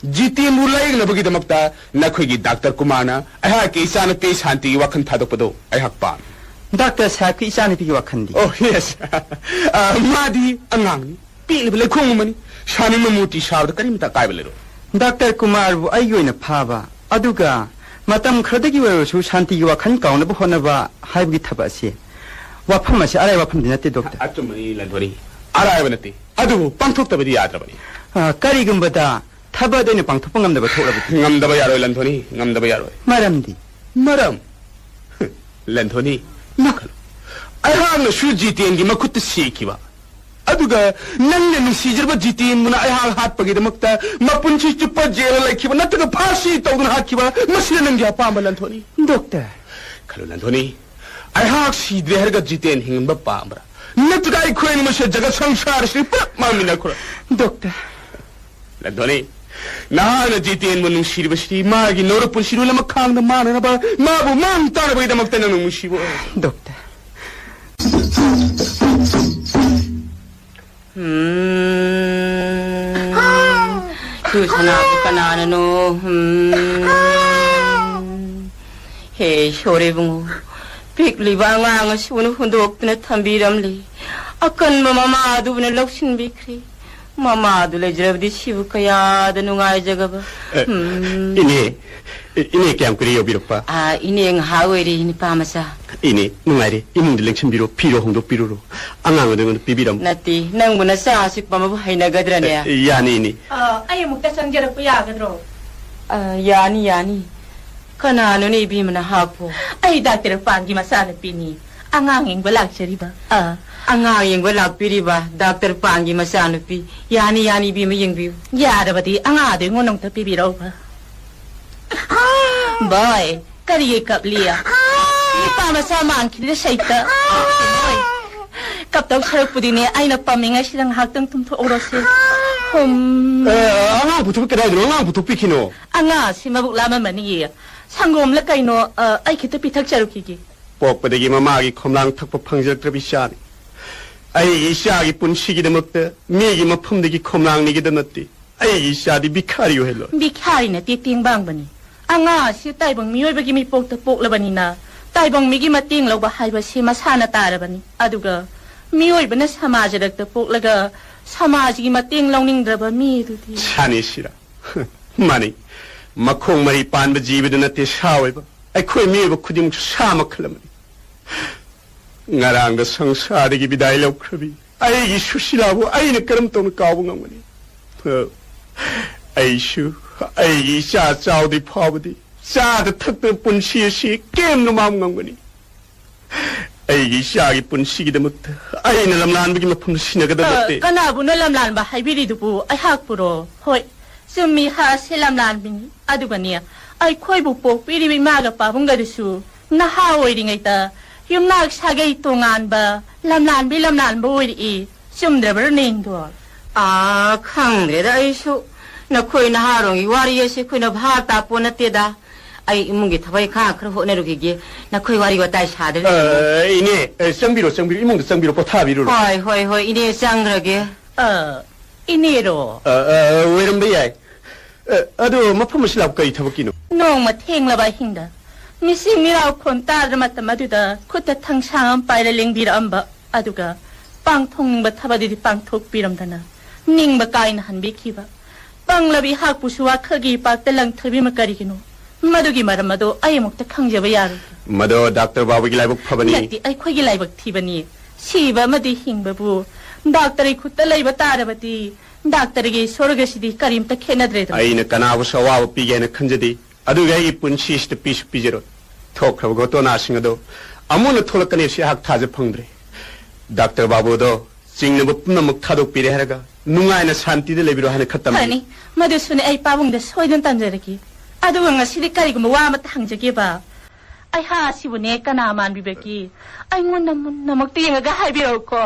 ꯖꯤꯇꯦꯟꯕꯨ ꯂꯥꯌꯦꯡꯅꯕꯒꯤꯗꯃꯛꯇ ꯅꯈꯣꯏꯒꯤ ꯗꯥꯛꯇꯔ ꯀꯨꯃꯥꯔꯅ ꯑꯩꯍꯥꯛꯀꯤ ꯏꯆꯥꯅꯨꯄꯤ ꯁꯥꯟꯇꯤꯒꯤ ꯋꯥꯈꯜ ꯊꯥꯗꯣꯛꯄꯗꯣ ꯑꯩꯍꯥꯛ ꯄꯥꯝꯃꯤ꯫ ꯗꯥꯛꯇꯔ ꯁꯥꯍꯦꯕꯀꯤ ꯏꯆꯥꯅꯨꯄꯤꯒꯤ ꯋꯥꯈꯜꯗꯤ? ꯑꯣ, ꯌꯦꯁ꯫ ꯑ, ꯃꯥꯗꯤ ꯑꯉꯥꯡꯅꯤ, ꯄꯤꯛꯂꯤꯕ ꯂꯩꯈꯣꯝ ꯑꯃꯅꯤ꯫ ꯁꯥꯅꯤꯡꯕ ꯃꯨꯔꯇꯤ ꯁꯥꯕꯗ ꯀꯔꯤꯃꯇ ꯑꯀꯥꯏꯕ ꯂꯩꯔꯣꯏ꯫ ꯗꯥꯛꯇꯔ ꯀꯨꯃꯥꯔꯕꯨ ꯑꯩꯒꯤ ꯑꯣꯏꯅ ꯐꯥꯕ, ꯑꯗꯨꯒ ꯃꯇꯝ ꯈꯔꯗꯒꯤ ꯑꯣꯏꯔꯁꯨ ꯁꯥꯟꯇꯤꯒꯤ ꯋꯥꯈꯜ ꯀꯥꯎꯅꯕ ꯍꯣꯠꯅꯕ ꯍꯥꯏꯕꯒꯤ ꯊꯕꯛ ꯑꯁꯤ, ꯋꯥꯐꯝ ꯑꯁꯤ ꯑꯔꯥꯏꯕ ꯋꯥꯐꯝꯗꯤ ꯅꯠꯇꯦ, ꯗꯣꯛꯇꯔ꯫ ꯑꯆꯨꯝꯕꯅꯤ, ꯂꯟꯊꯣꯅꯤ꯫ ꯑꯔꯥꯏꯕ ꯅꯠꯇꯦ, ꯑꯗꯨꯕꯨ ꯄꯥꯡꯊꯣꯛꯇꯕꯗꯤ ꯌꯥꯗ꯭ꯔꯕꯅꯤ꯫ ꯑ, ꯀꯔꯤꯒꯨꯝꯕꯗ ꯊꯕꯛ ꯑꯗꯨ ꯑꯩꯅ ꯄꯥꯡꯊꯣꯛꯄ ꯉꯝꯗꯕ ꯊꯣꯛꯂꯕꯗꯤ? ꯉꯝꯗꯕ ꯌꯥꯔꯣꯏ, ꯂꯟꯊꯣꯅꯤ, ꯉꯝꯗꯕ ꯌꯥꯔꯣꯏ꯫ ꯃꯔꯝꯗꯤ? ꯃꯔꯝ? ꯂꯟꯊꯣꯅꯤ, ꯅꯣꯛꯀꯅꯨ꯫ ꯑꯩꯍꯥꯛꯅꯁꯨ ꯖꯤꯇꯦꯟꯒꯤ ꯃꯈꯨꯠꯇ ꯁꯤꯈꯤꯕ, ꯑꯗꯨꯒ ꯅꯪꯅ ꯅꯨꯡꯁꯤꯖꯔꯕ ꯖꯤꯇꯦꯟꯕꯨꯅ ꯑꯩꯍꯥꯛ ꯍꯥꯠꯄꯒꯤꯗꯃꯛꯇ ꯃꯄꯨꯟꯁꯤ ꯆꯨꯞꯄ ꯖꯦꯜꯗ ꯂꯩꯈꯤꯕ ꯅꯠꯇ꯭ꯔꯒ ꯐꯥꯁꯤ ꯇꯧꯗꯨꯅ ꯍꯥꯠꯈꯤꯕ, ꯃꯁꯤꯅ ꯅꯪꯒꯤ ꯑꯄꯥꯝꯕ, ꯂꯟꯊꯣꯅꯤ꯫ ꯗꯣꯛꯇꯔ꯫ ꯈꯜꯂꯨ, ꯂꯟꯊꯣꯅꯤ, ꯑꯩꯍꯥꯛ ꯁꯤꯗ꯭ꯔꯦ ꯍꯥꯏꯔꯒ ꯖꯤꯇꯦꯟ ꯍꯤꯡꯕ ꯄꯥꯝꯕ꯭ꯔꯥ? ꯅꯠꯇ꯭ꯔꯒ ꯑꯩꯈꯣꯏ ꯑꯅꯤꯃꯛꯁꯦ ꯖꯒꯠ ꯁꯪꯁꯥꯔꯁꯤꯗꯒꯤ ꯄꯨꯂꯞ ꯃꯥꯡꯃꯤꯟꯅꯈ꯭ꯔꯣ? ꯗꯣꯛꯇꯔ꯫ ꯂꯟꯊꯣꯅꯤ, ꯅꯍꯥꯛꯅ ꯖꯤꯇꯦꯟꯕꯨ ꯅꯨꯡꯁꯤꯔꯤꯕꯁꯤꯗꯤ ꯃꯥꯒꯤ ꯅꯧꯔ ꯄꯨꯟꯁꯤ ꯂꯣꯏꯅꯃꯛ ꯈꯥꯡꯗ ꯃꯥꯟꯅꯅꯕ, ꯃꯥꯕꯨ ꯃꯥꯡ ꯇꯥꯅꯕꯒꯤꯗꯃꯛꯇ ꯅꯪꯅ ꯅꯨꯡꯁꯤꯕ ꯑꯣꯏꯔꯝꯒꯅꯤ꯫ ꯗꯣꯛꯇꯔ꯫ ꯎꯝ, ꯇꯨ ꯁꯅꯥꯕꯨ ꯀꯅꯥꯅꯅꯣ? ꯎꯝ꯫ ꯍꯦ ꯏꯁꯣꯔ ꯏꯕꯨꯡꯉꯣ, ꯄꯤꯛꯂꯤꯕ ꯑꯉꯥꯡ ꯑꯁꯤꯕꯨꯅ ꯍꯨꯟꯗꯣꯛꯇꯨꯅ ꯊꯝꯕꯤꯔꯝꯂꯤ꯫ ꯑꯀꯟꯕ ꯃꯃꯥ ꯑꯗꯨꯕꯨꯅ ꯂꯧꯁꯤꯟꯕꯤꯈ꯭ꯔꯦ꯫ ꯃꯃꯥꯗꯨ ꯂꯩꯖꯔꯕꯗꯤ ꯁꯤꯕꯨ ꯀꯌꯥꯗ ꯅꯨꯡꯉꯥꯏꯖꯒꯕ꯫ ꯑꯦ, ꯎꯝ꯫ ꯏꯅꯦ, ꯏ-, ꯏꯅꯦ ꯀꯌꯥꯝ ꯀꯨꯏꯔꯦ ꯌꯧꯕꯤꯔꯛꯄ? ꯑꯥ, ꯏꯅꯦ ꯉꯥꯏꯍꯥꯛ ꯑꯣꯏꯔꯦ, ꯅꯨꯄꯥ ꯃꯆꯥ꯫ ꯏꯅꯦ, ꯅꯨꯡꯉꯥꯏꯔꯦ꯫ ꯏꯃꯨꯡꯗ ꯂꯦꯡꯁꯤꯟꯕꯤꯔꯣ, ꯐꯤꯔꯣ ꯍꯣꯡꯗꯣꯛꯄꯤꯔꯨꯔꯣ꯫ ꯑꯉꯥꯡ ꯑꯗꯨ ꯑꯩꯉꯣꯟꯗ ꯄꯤꯕꯤꯔꯝꯃꯨ꯫ ꯅꯠꯇꯦ, ꯅꯪꯕꯨ ꯅꯆꯥ ꯑꯁꯤ ꯄꯝꯕꯕꯨ ꯍꯩꯅꯒꯗ꯭ꯔꯅꯦ? ꯑꯦ, ꯌꯥꯅꯤ, ꯏꯅꯦ꯫ ꯑꯥ, ꯑꯩ ꯑꯃꯨꯛꯇ ꯆꯪꯖꯔꯛꯄ ꯌꯥꯒꯗ꯭ꯔꯣ? ꯑꯥ, ꯌꯥꯅꯤ, ꯌꯥꯅꯤ꯫ ꯀꯅꯥꯅꯣꯅꯦ ꯏꯕꯦꯝꯃ ꯅꯍꯥꯛꯄꯨ? ꯑꯩ ꯗꯥꯛꯇꯔ ꯄꯥꯟꯒꯤ ꯃꯆꯥꯅꯨꯄꯤꯅꯤ꯫ ꯑꯉꯥꯡ ꯌꯦꯡꯕ ꯂꯥꯛꯆꯔꯤꯕ꯫ ꯑꯥ, ꯑꯉꯥꯡ ꯌꯦꯡꯕ ꯂꯥꯛꯄꯤꯔꯤꯕ ꯗꯥꯛꯇꯔ ꯄꯥꯟꯒꯤ ꯃꯆꯥꯅꯨꯄꯤ꯫ ꯌꯥꯅꯤ, ꯌꯥꯅꯤ, ꯏꯕꯦꯝꯃ, ꯌꯦꯡꯕꯤꯌꯨ꯫ ꯌꯥꯔꯕꯗꯤ ꯑꯉꯥꯡ ꯑꯗꯨ ꯑꯩꯉꯣꯟꯗ ꯑꯃꯨꯛꯇ ꯄꯤꯕꯤꯔꯛꯎꯕ꯫ ꯕꯣꯏ, ꯀꯔꯤꯒꯤ ꯀꯞꯂꯤ? ꯅꯨꯄꯥ ꯃꯆꯥ ꯃꯥꯟꯈꯤꯗ ꯁꯩꯇ꯫ ꯀꯞꯇꯧ ꯁꯔꯨꯛꯄꯨꯗꯤꯅꯦ, ꯑꯩꯅ ꯄꯝꯃꯤꯉꯩꯁꯤꯗ ꯉꯥꯏꯍꯥꯛꯇꯪ ꯇꯨꯝꯊꯣꯛꯎꯔꯁꯦ꯫ ꯍꯨꯝ꯫ ꯑꯦ, ꯑꯉꯥꯡ ꯄꯨꯊꯣꯛꯄꯤ ꯀꯗꯥꯏꯗꯅꯣ? ꯑꯉꯥꯡ ꯄꯨꯊꯣꯛꯄꯤꯈꯤꯅꯣ꯫ ꯑꯉꯥꯡ ꯑꯁꯤ ꯃꯕꯨꯛ ꯂꯥꯝꯃꯝꯃꯅꯤꯌꯦ꯫ ꯁꯪꯒꯣꯝꯂ ꯀꯩꯅꯣ, ꯑ, ꯑꯩ ꯈꯤꯇ ꯄꯤꯊꯛꯆꯔꯨꯈꯤꯒꯦ꯫ ꯄꯣꯛꯄꯗꯒꯤ ꯃꯃꯥꯒꯤ ꯈꯣꯝꯂꯥꯡ ꯊꯛꯄ ꯐꯪꯖꯔꯛꯇ꯭ꯔꯕ ꯏꯆꯥꯅꯤ꯫ ꯑꯩꯒꯤ ꯏꯆꯥꯒꯤ ꯄꯨꯟꯁꯤꯒꯤꯗꯃꯛꯇ ꯃꯤꯒꯤ ꯃꯐꯝꯗꯒꯤ ꯈꯣꯝꯂꯥꯡ ꯅꯤꯒꯗꯕ ꯅꯠꯇꯦ꯫ ꯑꯩꯒꯤ ꯏꯆꯥꯗꯤ ꯚꯤꯈꯥꯔꯤ ꯑꯣꯏꯍꯜꯂꯣꯏ꯫ ꯚꯤꯈꯥꯔꯤ ꯅꯠꯇꯦ, ꯇꯦꯡꯕꯥꯡꯕꯅꯤ꯫ ꯑꯉꯥꯡ ꯑꯁꯤ ꯇꯥꯏꯕꯪ ꯃꯤꯑꯣꯏꯕꯒꯤ ꯃꯤꯄꯣꯛꯇ ꯄꯣꯛꯂꯕꯅꯤꯅ, ꯇꯥꯏꯕꯪ ꯃꯤꯒꯤ ꯃꯇꯦꯡ ꯂꯧꯕ ꯍꯥꯏꯕꯁꯤ ꯃꯁꯥꯅ ꯇꯥꯔꯕꯅꯤ꯫ ꯑꯗꯨꯒ ꯃꯤꯑꯣꯏꯕꯅ ꯁꯃꯥꯖ ꯔꯛꯇ ꯄꯣꯛꯂꯒ ꯁꯃꯥꯖꯒꯤ ꯃꯇꯦꯡ ꯂꯧꯅꯤꯡꯗ꯭ꯔꯕ ꯃꯤ ꯑꯗꯨꯗꯤ꯫ ꯁꯥꯅꯤꯁꯤꯔꯥ? ꯃꯥꯅꯤ꯫ ꯃꯈꯣꯡ ꯃꯔꯤ ꯄꯥꯟꯕ ꯖꯤꯕꯗ ꯅꯠꯇꯦ ꯁꯥ ꯑꯣꯏꯕ꯫ ꯑꯩꯈꯣꯏ ꯃꯤꯑꯣꯏꯕ ꯈꯨꯗꯤꯡꯃꯛꯁꯨ ꯁꯥ ꯃꯈꯜ ꯑꯃꯅꯤ꯫ ꯉꯔꯥꯡꯗ ꯁꯪꯁꯥꯔꯗꯒꯤ ꯕꯤꯗꯥꯏ ꯂꯧꯈ꯭ꯔꯕꯤ ꯑꯩꯒꯤ ꯁꯨꯁꯤꯂꯥꯕꯨ ꯑꯩꯅ ꯀꯔꯝ ꯇꯧꯅ ꯀꯥꯎꯕ ꯉꯝꯒꯅꯤ? ꯑ, ꯑꯩꯁꯨ ꯑꯩꯒꯤ ꯏꯆꯥ ꯆꯥꯎꯗ꯭ꯔꯤ ꯐꯥꯎꯕꯗꯤ ꯆꯥꯗ ꯊꯛꯇꯅ ꯄꯨꯟꯁꯤ ꯑꯁꯤ ꯀꯦꯝꯅ ꯃꯥꯡ ꯉꯝꯒꯅꯤ꯫ ꯑꯩꯒꯤ ꯏꯆꯥꯒꯤ ꯄꯨꯟꯁꯤꯒꯤꯗꯃꯛꯇ ꯑꯩꯅ ꯂꯝꯂꯥꯟꯕꯒꯤ ꯃꯐꯝꯗ ꯁꯤꯟꯅꯒꯗꯕ ꯑ, ꯅꯠꯇꯦ꯫ ꯀꯅꯥꯕꯨꯅꯣ ꯂꯝꯂꯥꯟꯕ ꯍꯥꯏꯕꯤꯔꯤꯗꯨꯕꯨ? ꯑꯩꯍꯥꯛꯄꯨꯔꯣ? ꯍꯣꯏ, ꯆꯨꯝꯃꯤ, ꯍꯥꯁꯦ ꯂꯝꯂꯥꯟꯕꯤꯅꯤ꯫ ꯑꯗꯨꯒꯅꯦ, ꯑꯩꯈꯣꯏꯕꯨ ꯄꯣꯛꯄꯤꯔꯤꯕ ꯏꯃꯥꯒ ꯄꯥꯕꯨꯡꯒꯗꯨꯁꯨ ꯅꯍꯥ ꯑꯣꯏꯔꯤꯉꯩꯗ ꯌꯨꯝꯅꯥꯛ ꯁꯥꯒꯩ ꯇꯣꯉꯥꯟꯕ ꯂꯝꯂꯥꯟꯕꯤ ꯂꯝꯂꯥꯟꯕ ꯑꯣꯏꯔꯛꯏ꯫ ꯆꯨꯝꯗ꯭ꯔꯕ꯭ꯔꯣ, ꯅꯦꯡꯗꯣꯜ? ꯑꯥ, ꯈꯪꯗ꯭ꯔꯦꯗ ꯑꯩꯁꯨ꯫ ꯅꯈꯣꯏ ꯅꯍꯥꯔꯣꯜꯒꯤ ꯋꯥꯔꯤ ꯑꯁꯤ ꯑꯩꯈꯣꯏꯅ ꯚꯥꯞ ꯇꯥꯄꯣ ꯅꯠꯇꯦꯗ꯫ ꯑꯩ ꯏꯃꯨꯡꯒꯤ ꯊꯕꯛ ꯏꯪꯈꯥꯡ ꯈꯔ ꯍꯣꯠꯅꯔꯨꯈꯤꯒꯦ꯫ ꯅꯈꯣꯏ ꯋꯥꯔꯤ ꯋꯥꯇꯥꯏ ꯁꯥꯗ꯭ꯔꯦ꯫ ꯑ, ꯏꯅꯦ, ꯑ, ꯆꯪꯕꯤꯔꯣ, ꯆꯪꯕꯤꯔꯣ, ꯏꯃꯨꯡꯗ ꯆꯪꯕꯤꯔꯣ, ꯄꯣꯊꯥꯕꯤꯔꯨꯔꯣ꯫ ꯍꯣꯏ, ꯍꯣꯏ, ꯍꯣꯏ, ꯏꯅꯦ ꯆꯪꯈ꯭ꯔꯒꯦ꯫ ꯑ, ꯏꯅꯦꯔꯣ? ꯑ, ꯑ, ꯑꯣꯏꯔꯝꯕ ꯌꯥꯏ꯫ ꯑ, ꯑꯗꯣ ꯃꯐꯝ ꯑꯁꯤꯂꯥꯎ ꯀꯔꯤ ꯊꯕꯛꯀꯤꯅꯣ? ꯅꯣꯡꯃ ꯊꯦꯡꯂꯕ ꯑꯍꯤꯡꯗ ꯃꯤꯁꯤꯡ ꯃꯤꯔꯥꯎ ꯈꯣꯟ ꯇꯥꯗ꯭ꯔ ꯃꯇꯝ ꯑꯗꯨꯗ ꯈꯨꯠꯇ ꯊꯥꯡꯁꯥꯡ ꯑꯃ ꯄꯥꯏꯔ ꯂꯦꯡꯕꯤꯔꯛꯑꯝꯕ, ꯑꯗꯨꯒ ꯄꯥꯡꯊꯣꯛꯅꯤꯡꯕ ꯊꯕꯛ ꯑꯗꯨꯗꯤ ꯄꯥꯡꯊꯣꯛꯄꯤꯔꯝꯗꯅ ꯅꯤꯡꯕ ꯀꯥꯏꯅ ꯍꯟꯕꯤꯈꯤꯕ ꯄꯪꯂꯕꯤ ꯍꯥꯛꯄꯨꯁꯨ ꯋꯥꯈꯜꯒꯤ ꯏꯄꯥꯛꯇ ꯂꯪꯊꯕꯤꯃ ꯀꯔꯤꯒꯤꯅꯣ? ꯃꯗꯨꯒꯤ ꯃꯔꯝ ꯑꯗꯣ ꯑꯩ ꯑꯃꯨꯛꯇ ꯈꯪꯖꯕ ꯌꯥꯔꯣꯏ꯫ ꯃꯗꯣ ꯗꯥꯛꯇꯔ ꯕꯥꯕꯨꯒꯤ ꯂꯥꯏꯕꯛ ꯐꯕꯅꯤ꯫ ꯅꯠꯇꯦ, ꯑꯩꯈꯣꯏꯒꯤ ꯂꯥꯏꯕꯛ ꯊꯤꯕꯅꯤ꯫ ꯁꯤꯕ ꯑꯃꯗꯤ ꯍꯤꯡꯕꯕꯨ ꯗꯥꯛꯇꯔꯒꯤ ꯈꯨꯠꯇ ꯂꯩꯕ ꯇꯥꯔꯕꯗꯤ ꯗꯥꯛꯇꯔꯒꯤ ꯁꯣꯔꯒꯁꯤꯗꯤ ꯀꯔꯤꯝꯇ ꯈꯦꯠꯅꯗ꯭ꯔꯦꯗꯅ꯫ ꯑꯩꯅ ꯀꯅꯥꯕꯨꯁꯨ ꯑꯋꯥꯕ ꯄꯤꯒꯦ ꯍꯥꯏꯅ ꯈꯟꯖꯗꯦ꯫ ꯑꯗꯨꯒ ꯑꯩꯒꯤ ꯄꯨꯟꯁꯤꯁꯤꯗ ꯄꯤꯁꯨ ꯄꯤꯖꯔꯣꯏ꯫ ꯊꯣꯛꯈ꯭ꯔꯕ ꯘꯣꯇꯣꯅꯥꯁꯤꯡ ꯑꯗꯣ ꯑꯃꯨꯛ ꯍꯟꯅ ꯊꯣꯛꯂꯛꯀꯅꯤ ꯍꯥꯏꯕꯁꯤ ꯑꯩꯍꯥꯛ ꯊꯥꯖ ꯐꯪꯗ꯭ꯔꯦ꯫ ꯗꯥꯛꯇꯔ ꯕꯥꯕꯨꯗꯣ ꯆꯤꯡꯅꯕ ꯄꯨꯝꯅꯃꯛ ꯊꯥꯗꯣꯛꯄꯤꯔꯦ ꯍꯥꯏꯔꯒ ꯅꯨꯡꯉꯥꯏꯅ ꯁꯥꯟꯇꯤꯗ ꯂꯩꯕꯤꯔꯣ ꯍꯥꯏꯅ ꯈꯔ ꯇꯝꯕꯤꯌꯨ꯫ ꯐꯅꯤ, ꯃꯗꯨꯁꯨꯅꯦ ꯑꯩ ꯄꯥꯕꯨꯡꯗ ꯁꯣꯏꯗꯅ ꯇꯝꯖꯔꯒꯦ꯫ ꯑꯗꯨꯒ ꯉꯁꯤꯗꯤ ꯀꯔꯤꯒꯨꯝꯕ ꯋꯥ ꯑꯃꯇ ꯍꯪꯖꯒꯦꯕ꯫ ꯑꯩꯍꯥꯛ ꯑꯁꯤꯕꯨꯅꯦ ꯀꯅꯥ ꯃꯥꯟꯕꯤꯕꯒꯦ? ꯑꯩꯉꯣꯟꯗ ꯃꯨꯟꯅꯃꯛꯇ ꯌꯦꯡꯉꯒ ꯍꯥꯏꯕꯤꯔꯛꯎꯀꯣ꯫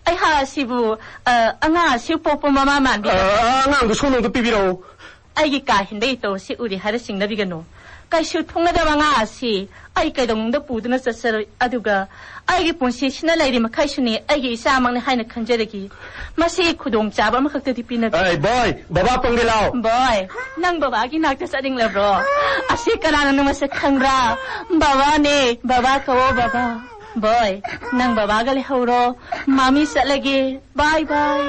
ꯑꯩꯍꯥꯛ ꯑꯁꯤꯕꯨ, ꯑ, ꯑꯉꯥꯡ ꯑꯁꯤ ꯄꯣꯛꯄ ꯃꯃꯥ ꯃꯥꯟꯕꯤꯕꯒꯦ? ꯑ, ꯑꯉꯥꯡꯗꯣ ꯁꯣꯝꯂꯣꯝꯗ ꯄꯤꯕꯤꯔꯛꯑꯣ꯫ ꯑꯩꯒꯤ ꯀꯥ ꯍꯦꯟꯕ ꯏꯇꯧ ꯑꯁꯤ ꯎꯔꯦ ꯍꯥꯏꯔ ꯆꯤꯡꯅꯕꯤꯒꯅꯨ꯫ ꯀꯩꯁꯨ ꯊꯨꯡꯅꯗꯕ ꯉꯥ ꯑꯁꯤ ꯑꯩ ꯀꯩꯗꯧꯅꯨꯡꯗ ꯄꯨꯗꯨꯅ ꯆꯠꯆꯔꯣꯏ꯫ ꯑꯗꯨꯒ ꯑꯩꯒꯤ ꯄꯨꯟꯁꯤꯁꯤꯅ ꯂꯩꯔꯤ ꯃꯈꯩꯁꯨꯅꯤ ꯑꯩꯒꯤ ꯏꯆꯥꯃꯛꯅꯤ ꯍꯥꯏꯅ ꯈꯟꯖꯔꯒꯦ꯫ ꯃꯁꯤꯒꯤ ꯈꯨꯗꯣꯡꯆꯥꯕ ꯑꯃꯈꯛꯇꯗꯤ ꯄꯤꯅꯕꯤꯌꯨ꯫ ꯑꯩ ꯕꯣꯏ, ꯕꯕꯥ ꯄꯪꯒꯦ ꯂꯥꯎ꯫ ꯕꯣꯏ, ꯅꯪ ꯕꯕꯥꯒꯤ ꯅꯥꯛꯇ ꯆꯠꯅꯤꯡꯂꯕ꯭ꯔꯣ? ꯑꯁꯤ ꯀꯅꯥꯅꯅꯣ ꯃꯁꯛ ꯈꯪꯕ꯭ꯔꯥ? ꯕꯕꯥꯅꯦ, ꯕꯕꯥ ꯀꯧꯋꯣ ꯕꯕꯥ꯫ ꯕꯣꯏ, ꯅꯪ ꯕꯕꯥꯒ ꯂꯩꯍꯧꯔꯣ꯫ ꯃꯥꯃꯤ ꯆꯠꯂꯒꯦ꯫ ꯕꯥꯏ ꯕꯥꯏ꯫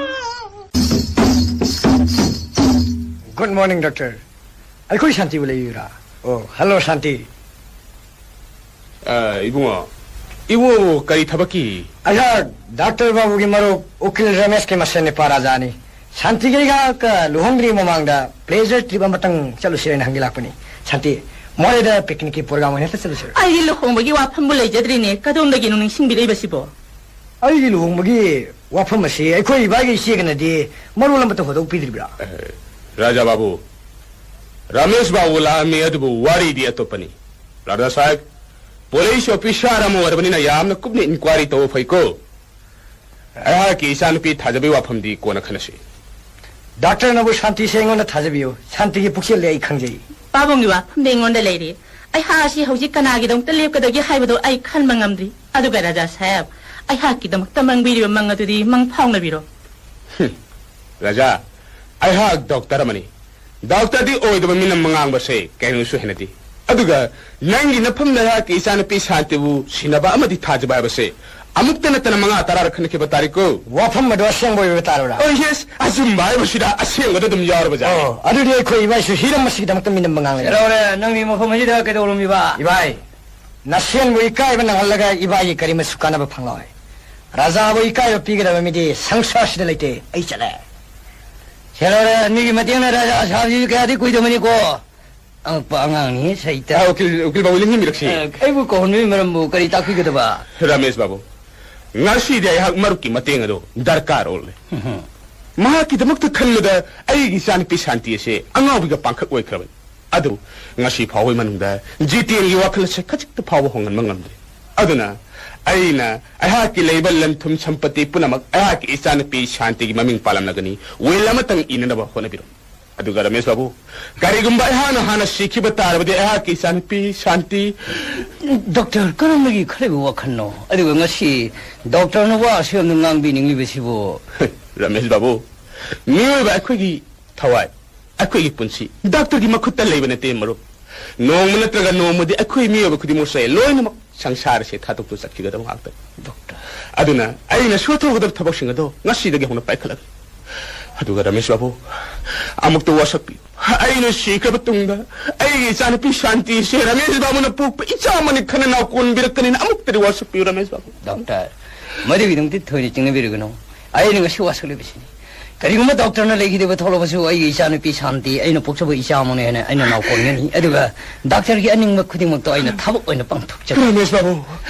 Good morning, doctor. ꯑꯩꯈꯣꯏ ꯁꯥꯟꯇꯤꯕꯨ ꯂꯩꯕꯤꯕ꯭ꯔꯥ? ꯑꯣ, ꯍꯜꯂꯣ, ꯁꯥꯟꯇꯤ꯫ ꯑ, ꯏꯕꯨꯡꯉꯣ, ꯏꯕꯨꯡꯉꯣꯕꯨ ꯀꯔꯤ ꯊꯕꯛꯀꯤ? ꯑꯩꯍꯥꯛ ꯗꯥꯛꯇꯔ ꯕꯥꯕꯨꯒꯤ ꯃꯔꯨꯞ ꯎꯀꯤꯜ ꯔꯃꯦꯁꯀꯤ ꯃꯁꯦꯟ ꯅꯤꯄꯥ ꯔꯥꯖꯥꯅꯤ꯫ ꯁꯥꯟꯇꯤꯒ ꯑꯩꯒ ꯂꯨꯍꯣꯡꯗ꯭ꯔꯤꯉꯩ ꯃꯃꯥꯡꯗ pleasure trip ꯑꯃꯇꯪ ꯆꯠꯂꯨꯁꯤꯔꯅ ꯍꯪꯒꯦ ꯂꯥꯛꯄꯅꯤ꯫ ꯁꯥꯟꯇꯤ, ꯃꯣꯔꯦꯗ picnicꯀꯤ program ꯑꯣꯏꯅ ꯍꯦꯛꯇ ꯆꯠꯂꯨꯁꯤꯔꯣ? ꯑꯩꯗꯤ ꯂꯨꯍꯣꯡꯕꯒꯤ ꯋꯥꯐꯝꯕꯨ ꯂꯩꯖꯗ꯭ꯔꯤꯅꯦ꯫ ꯀꯗꯣꯝꯗꯒꯤꯅꯣ ꯅꯤꯡꯁꯤꯡꯕꯤꯔꯛꯏꯕꯁꯤꯕꯣ? ꯑꯩꯒꯤ ꯂꯨꯍꯣꯡꯕꯒꯤ ꯋꯥꯐꯝ ꯑꯁꯤ ꯑꯩꯈꯣꯏ ꯏꯕꯥꯏꯒ ꯏꯆꯦꯒꯅꯗꯤ ꯃꯔꯣꯜ ꯑꯃꯠꯇ ꯍꯧꯗꯣꯛꯄꯤꯗ꯭ꯔꯤꯕ꯭ꯔꯥ? ꯑꯦ, ꯔꯥꯖꯥ ꯕꯥꯕꯨ, ꯔꯥꯃꯦꯁ ꯕꯥꯕꯨ ꯂꯥꯛꯑꯝꯃꯤ, ꯑꯗꯨꯕꯨ ꯋꯥꯔꯤꯗꯤ ꯑꯇꯣꯞꯄꯅꯤ꯫ ꯔꯥꯖꯥ ꯁꯥꯍꯦꯕ, police officer ꯑꯃ ꯑꯣꯏꯔꯕꯅꯤꯅ ꯌꯥꯝꯅ ꯀꯨꯞꯅ inquiry ꯇꯧꯕ ꯐꯩꯀꯣ꯫ ꯑꯩꯍꯥꯛꯀꯤ ꯏꯆꯥꯅꯨꯄꯤ ꯊꯥꯖꯕꯒꯤ ꯋꯥꯐꯝꯗꯤ ꯀꯣꯟꯅ ꯈꯟꯅꯁꯤ꯫ ꯗꯥꯛꯇꯔꯅꯕꯨ ꯁꯥꯟꯇꯤꯁꯦ ꯑꯩꯉꯣꯟꯗ ꯊꯥꯖꯕꯤꯌꯨ꯫ ꯁꯥꯟꯇꯤꯒꯤ ꯄꯨꯛꯆꯦꯜꯗꯤ ꯑꯩ ꯈꯪꯖꯩ꯫ ꯄꯥꯕꯨꯡꯒꯤ ꯋꯥꯐꯝꯗꯤ ꯑꯩꯉꯣꯟꯗ ꯂꯩꯔꯤ꯫ ꯑꯩꯍꯥꯛ ꯑꯁꯤ ꯍꯧꯖꯤꯛ ꯀꯅꯥꯒꯤꯗꯃꯛꯇ ꯂꯦꯞꯀꯗꯒꯦ ꯍꯥꯏꯕꯗꯨ ꯑꯩ ꯈꯟꯕ ꯉꯝꯗ꯭ꯔꯤ꯫ ꯑꯗꯨꯒ ꯔꯥꯖꯥ ꯁꯥꯍꯦꯕ, ꯑꯩꯍꯥꯛꯀꯤꯗꯃꯛꯇ ꯃꯪꯕꯤꯔꯤꯕ ꯃꯪ ꯑꯗꯨꯗꯤ ꯃꯪ ꯐꯥꯎꯅꯕꯤꯔꯣ꯫ ꯍꯨꯝ, ꯔꯥꯖꯥ, ꯑꯩꯍꯥꯛ ꯗꯣꯛꯇꯔ ꯑꯃꯅꯤ꯫ ꯗꯣꯛꯇꯔꯗꯤ ꯑꯣꯏꯗꯕ ꯃꯤꯅ ꯃꯉꯥꯡꯕꯁꯦ ꯀꯩꯅꯣꯁꯨ ꯍꯩꯅꯗꯦ꯫ ꯑꯗꯨꯒ ꯅꯪꯒꯤ ꯅꯐꯝ ꯅꯍꯥꯛꯀꯤ ꯏꯆꯥꯅꯨꯄꯤ ꯁꯥꯟꯇꯤꯕꯨ ꯁꯤꯟꯅꯕ ꯑꯃꯗꯤ ꯊꯥꯖꯕ ꯍꯥꯏꯕꯁꯦ ꯑꯃꯨꯛꯇ ꯅꯠꯇꯅ ꯃꯉꯥ ꯇꯔꯥꯔꯛ ꯈꯟꯅꯈꯤꯕ ꯇꯥꯔꯦꯀꯣ꯫ ꯋꯥꯐꯝ ꯑꯗꯨ ꯑꯁꯦꯡꯕ ꯑꯣꯏꯕ ꯇꯥꯔꯕ꯭ꯔꯥ? ꯑꯣ, ꯌꯦꯁ, ꯑꯆꯨꯝꯕ ꯍꯥꯏꯕꯁꯤꯗ ꯑꯁꯦꯡꯕꯗ ꯑꯗꯨꯝ ꯌꯥꯎꯔꯕ ꯖꯥꯠꯅꯤ꯫ ꯑꯣ, ꯑꯗꯨꯗꯤ ꯑꯩꯈꯣꯏ ꯏꯕꯥꯏꯁꯨ ꯍꯤꯔꯝ ꯑꯁꯤꯒꯤꯗꯃꯛꯇ ꯃꯤꯅꯝꯕ ꯉꯥꯡꯂꯦ꯫ ꯌꯥꯎꯔꯦ, ꯅꯪꯗꯤ ꯃꯐꯝ ꯑꯁꯤꯗ ꯀꯩꯗꯧꯔꯝꯃꯤꯕ? ꯏꯕꯥꯏ, ꯅꯁꯦꯟꯕꯨ ꯏꯀꯥꯏꯕ ꯅꯪꯍꯜꯂꯒ ꯏꯕꯥꯏꯒꯤ ꯀꯔꯤꯃꯁꯨ ꯀꯥꯟꯅꯕ ꯐꯪꯂꯣꯏ꯫ ꯔꯥꯖꯥꯕꯨ ꯏꯀꯥꯏꯕ ꯄꯤꯒꯗꯕ ꯃꯤꯗꯤ ꯁꯪꯁꯥꯔꯁꯤꯗ ꯂꯩꯇꯦ꯫ ꯑꯩ ꯆꯠꯂꯦ꯫ ꯁꯦ ꯂꯧꯔꯦ, ꯃꯤꯒꯤ ꯃꯇꯦꯡꯅ ꯔꯥꯖꯥ ꯁꯥꯕꯁꯤꯁꯨ ꯀꯌꯥꯗꯤ ꯀꯨꯏꯗꯕꯅꯤꯀꯣ꯫ ꯑꯉꯛꯄ ꯑꯉꯥꯡꯅꯤ, ꯁꯩꯇ꯫ ꯑ, ꯎꯀꯤꯜ, ꯎꯀꯤꯜ ꯕꯥꯕꯨ, ꯂꯦꯡꯍꯟꯕꯤꯔꯛꯁꯤ꯫ ꯑ, ꯑꯩꯕꯨ ꯀꯧꯍꯟꯕꯒꯤ ꯃꯔꯝꯕꯨ ꯀꯔꯤ ꯇꯥꯛꯄꯤꯒꯗꯕ? ꯔꯥꯃꯦꯁ ꯕꯥꯕꯨ, ꯉꯁꯤꯗꯤ ꯑꯩꯍꯥꯛ ꯃꯔꯨꯞꯀꯤ ꯃꯇꯦꯡ ꯑꯗꯨ ꯗꯔꯀꯥꯔ ꯑꯣꯏꯔꯦ꯫ ꯃꯍꯥꯛꯀꯤꯗꯃꯛꯇ ꯈꯟꯕꯗ ꯑꯩꯒꯤ ꯏꯆꯥꯅꯨꯄꯤ ꯁꯥꯟꯇꯤ ꯑꯁꯦ ꯑꯉꯥꯎꯕꯤꯒ ꯄꯥꯡꯈꯛ ꯑꯣꯏꯈ꯭ꯔꯕꯅꯤ꯫ ꯑꯗꯨꯕꯨ ꯉꯁꯤ ꯐꯥꯎꯕꯒꯤ ꯃꯅꯨꯡꯗ ꯖꯤꯇꯦꯟꯒꯤ ꯋꯥꯈꯜ ꯑꯁꯦ ꯈꯖꯤꯛꯇ ꯐꯥꯎꯕ ꯍꯣꯡꯍꯟꯕ ꯉꯝꯗ꯭ꯔꯤ꯫ ꯑꯗꯨꯅ ꯑꯩꯅ ꯑꯩꯍꯥꯛꯀꯤ ꯂꯩꯕ ꯂꯟ ꯊꯨꯝ ꯁꯝꯄꯇꯤ ꯄꯨꯝꯅꯃꯛ ꯑꯩꯍꯥꯛꯀꯤ ꯏꯆꯥꯅꯨꯄꯤ ꯁꯥꯟꯇꯤꯒꯤ ꯃꯃꯤꯡ ꯄꯥꯜꯂꯝꯂꯒꯅꯤ꯫ ꯋꯤꯜ ꯑꯃꯇꯪ ꯏꯅꯅꯕ ꯍꯣꯠꯅꯕꯤꯔꯣ꯫ ꯑꯗꯨꯒ ꯔꯥꯃꯦꯁ ꯕꯥꯕꯨ, ꯀꯔꯤꯒꯨꯝꯕ ꯑꯩꯍꯥꯛꯅ ꯍꯥꯟꯅ ꯁꯤꯈꯤꯕ ꯇꯥꯔꯕꯗꯤ ꯑꯩꯍꯥꯛꯀꯤ ꯏꯆꯥꯅꯨꯄꯤ ꯁꯥꯟꯇꯤ꯫ ꯗꯣꯛꯇꯔ, ꯀꯔꯝꯕꯒꯤ ꯈꯜꯂꯤꯕ ꯋꯥꯈꯜꯅꯣ? ꯑꯗꯨꯒ ꯉꯁꯤ ꯗꯣꯛꯇꯔꯅ ꯋꯥ ꯑꯁꯨꯝꯅ ꯉꯥꯡꯕꯤꯅꯤꯡꯂꯤꯕꯁꯤꯕꯨ? ꯔꯥꯃꯦꯁ ꯕꯥꯕꯨ, ꯃꯤꯑꯣꯏꯕ ꯑꯩꯈꯣꯏꯒꯤ ꯊꯋꯥꯏ, ꯑꯩꯈꯣꯏꯒꯤ ꯄꯨꯟꯁꯤ ꯗꯥꯛꯇꯔꯒꯤ ꯃꯈꯨꯠꯇ ꯂꯩꯕ ꯅꯠꯇꯦ, ꯃꯔꯨꯞ꯫ ꯅꯣꯡꯃ ꯅꯠꯇ꯭ꯔꯒ ꯅꯣꯡꯃꯗꯤ ꯑꯩꯈꯣꯏ ꯃꯤꯑꯣꯏꯕ ꯈꯨꯗꯤꯡꯃꯛꯁꯦ ꯂꯣꯏꯅꯃꯛ ꯁꯪꯁꯥꯔ ꯑꯁꯤ ꯊꯥꯗꯣꯛꯇꯨꯅ ꯆꯠꯈꯤꯒꯗꯕ ꯉꯥꯛꯇꯅꯤ꯫ ꯗꯣꯛꯇꯔ꯫ ꯑꯗꯨꯅ ꯑꯩꯅ ꯁꯣꯏꯊꯣꯛꯀꯗꯕ ꯊꯕꯛꯁꯤꯡ ꯑꯗꯣ ꯉꯁꯤꯗꯒꯤ ꯍꯧꯅ ꯄꯥꯏꯈꯠꯂꯒꯦ꯫ ꯑꯗꯨꯒ ꯔꯥꯃꯦꯁ ꯕꯥꯕꯨ, ꯑꯃꯨꯛꯇ ꯋꯥꯁꯛꯄꯤꯌꯨ꯫ ꯑꯩꯅ ꯁꯤꯈ꯭ꯔꯕ ꯇꯨꯡꯗ ꯑꯩꯒꯤ ꯏꯆꯥꯅꯨꯄꯤ ꯁꯥꯟꯇꯤꯁꯦ ꯔꯥꯃꯦꯁ ꯕꯥꯕꯨꯅ ꯄꯣꯛꯄ ꯏꯆꯥ ꯑꯃꯅꯤ ꯈꯟꯅ ꯅꯥꯎꯀꯣꯟꯕꯤꯔꯛꯀꯅꯤꯅ ꯑꯃꯨꯛꯇꯗꯤ ꯋꯥꯁꯛꯄꯤꯌꯨ, ꯔꯥꯃꯦꯁ ꯕꯥꯕꯨ꯫ ꯗꯣꯛꯇꯔ, ꯃꯗꯨꯒꯤꯗꯃꯛꯇꯤ ꯊꯣꯏꯅ ꯆꯤꯡꯅꯕꯤꯔꯨꯒꯅꯨ꯫ ꯑꯩꯅ ꯉꯁꯤ ꯋꯥꯁꯛꯂꯤꯕꯁꯤꯅꯤ꯫ ꯀꯔꯤꯒꯨꯝꯕ ꯗꯣꯛꯇꯔꯅ ꯂꯩꯈꯤꯗꯕ ꯊꯣꯛꯂꯕꯁꯨ, ꯑꯩꯒꯤ ꯏꯆꯥꯅꯨꯄꯤ ꯁꯥꯟꯇꯤ ꯑꯩꯅ ꯄꯣꯛꯆꯕ ꯏꯆꯥ ꯑꯃꯅꯤ ꯍꯥꯏꯅ ꯑꯩꯅ ꯅꯥꯎꯀꯣꯟꯒꯅꯤ꯫ ꯑꯗꯨꯒ ꯗꯥꯛꯇꯔꯒꯤ ꯑꯅꯤꯡꯕ ꯈꯨꯗꯤꯡꯃꯛꯇꯣ ꯑꯩꯅ ꯊꯕꯛ ꯑꯣꯏꯅ ꯄꯥꯡꯊꯣꯛꯆꯒꯅꯤ꯫ ꯔꯥꯃꯦꯁ ꯕꯥꯕꯨ,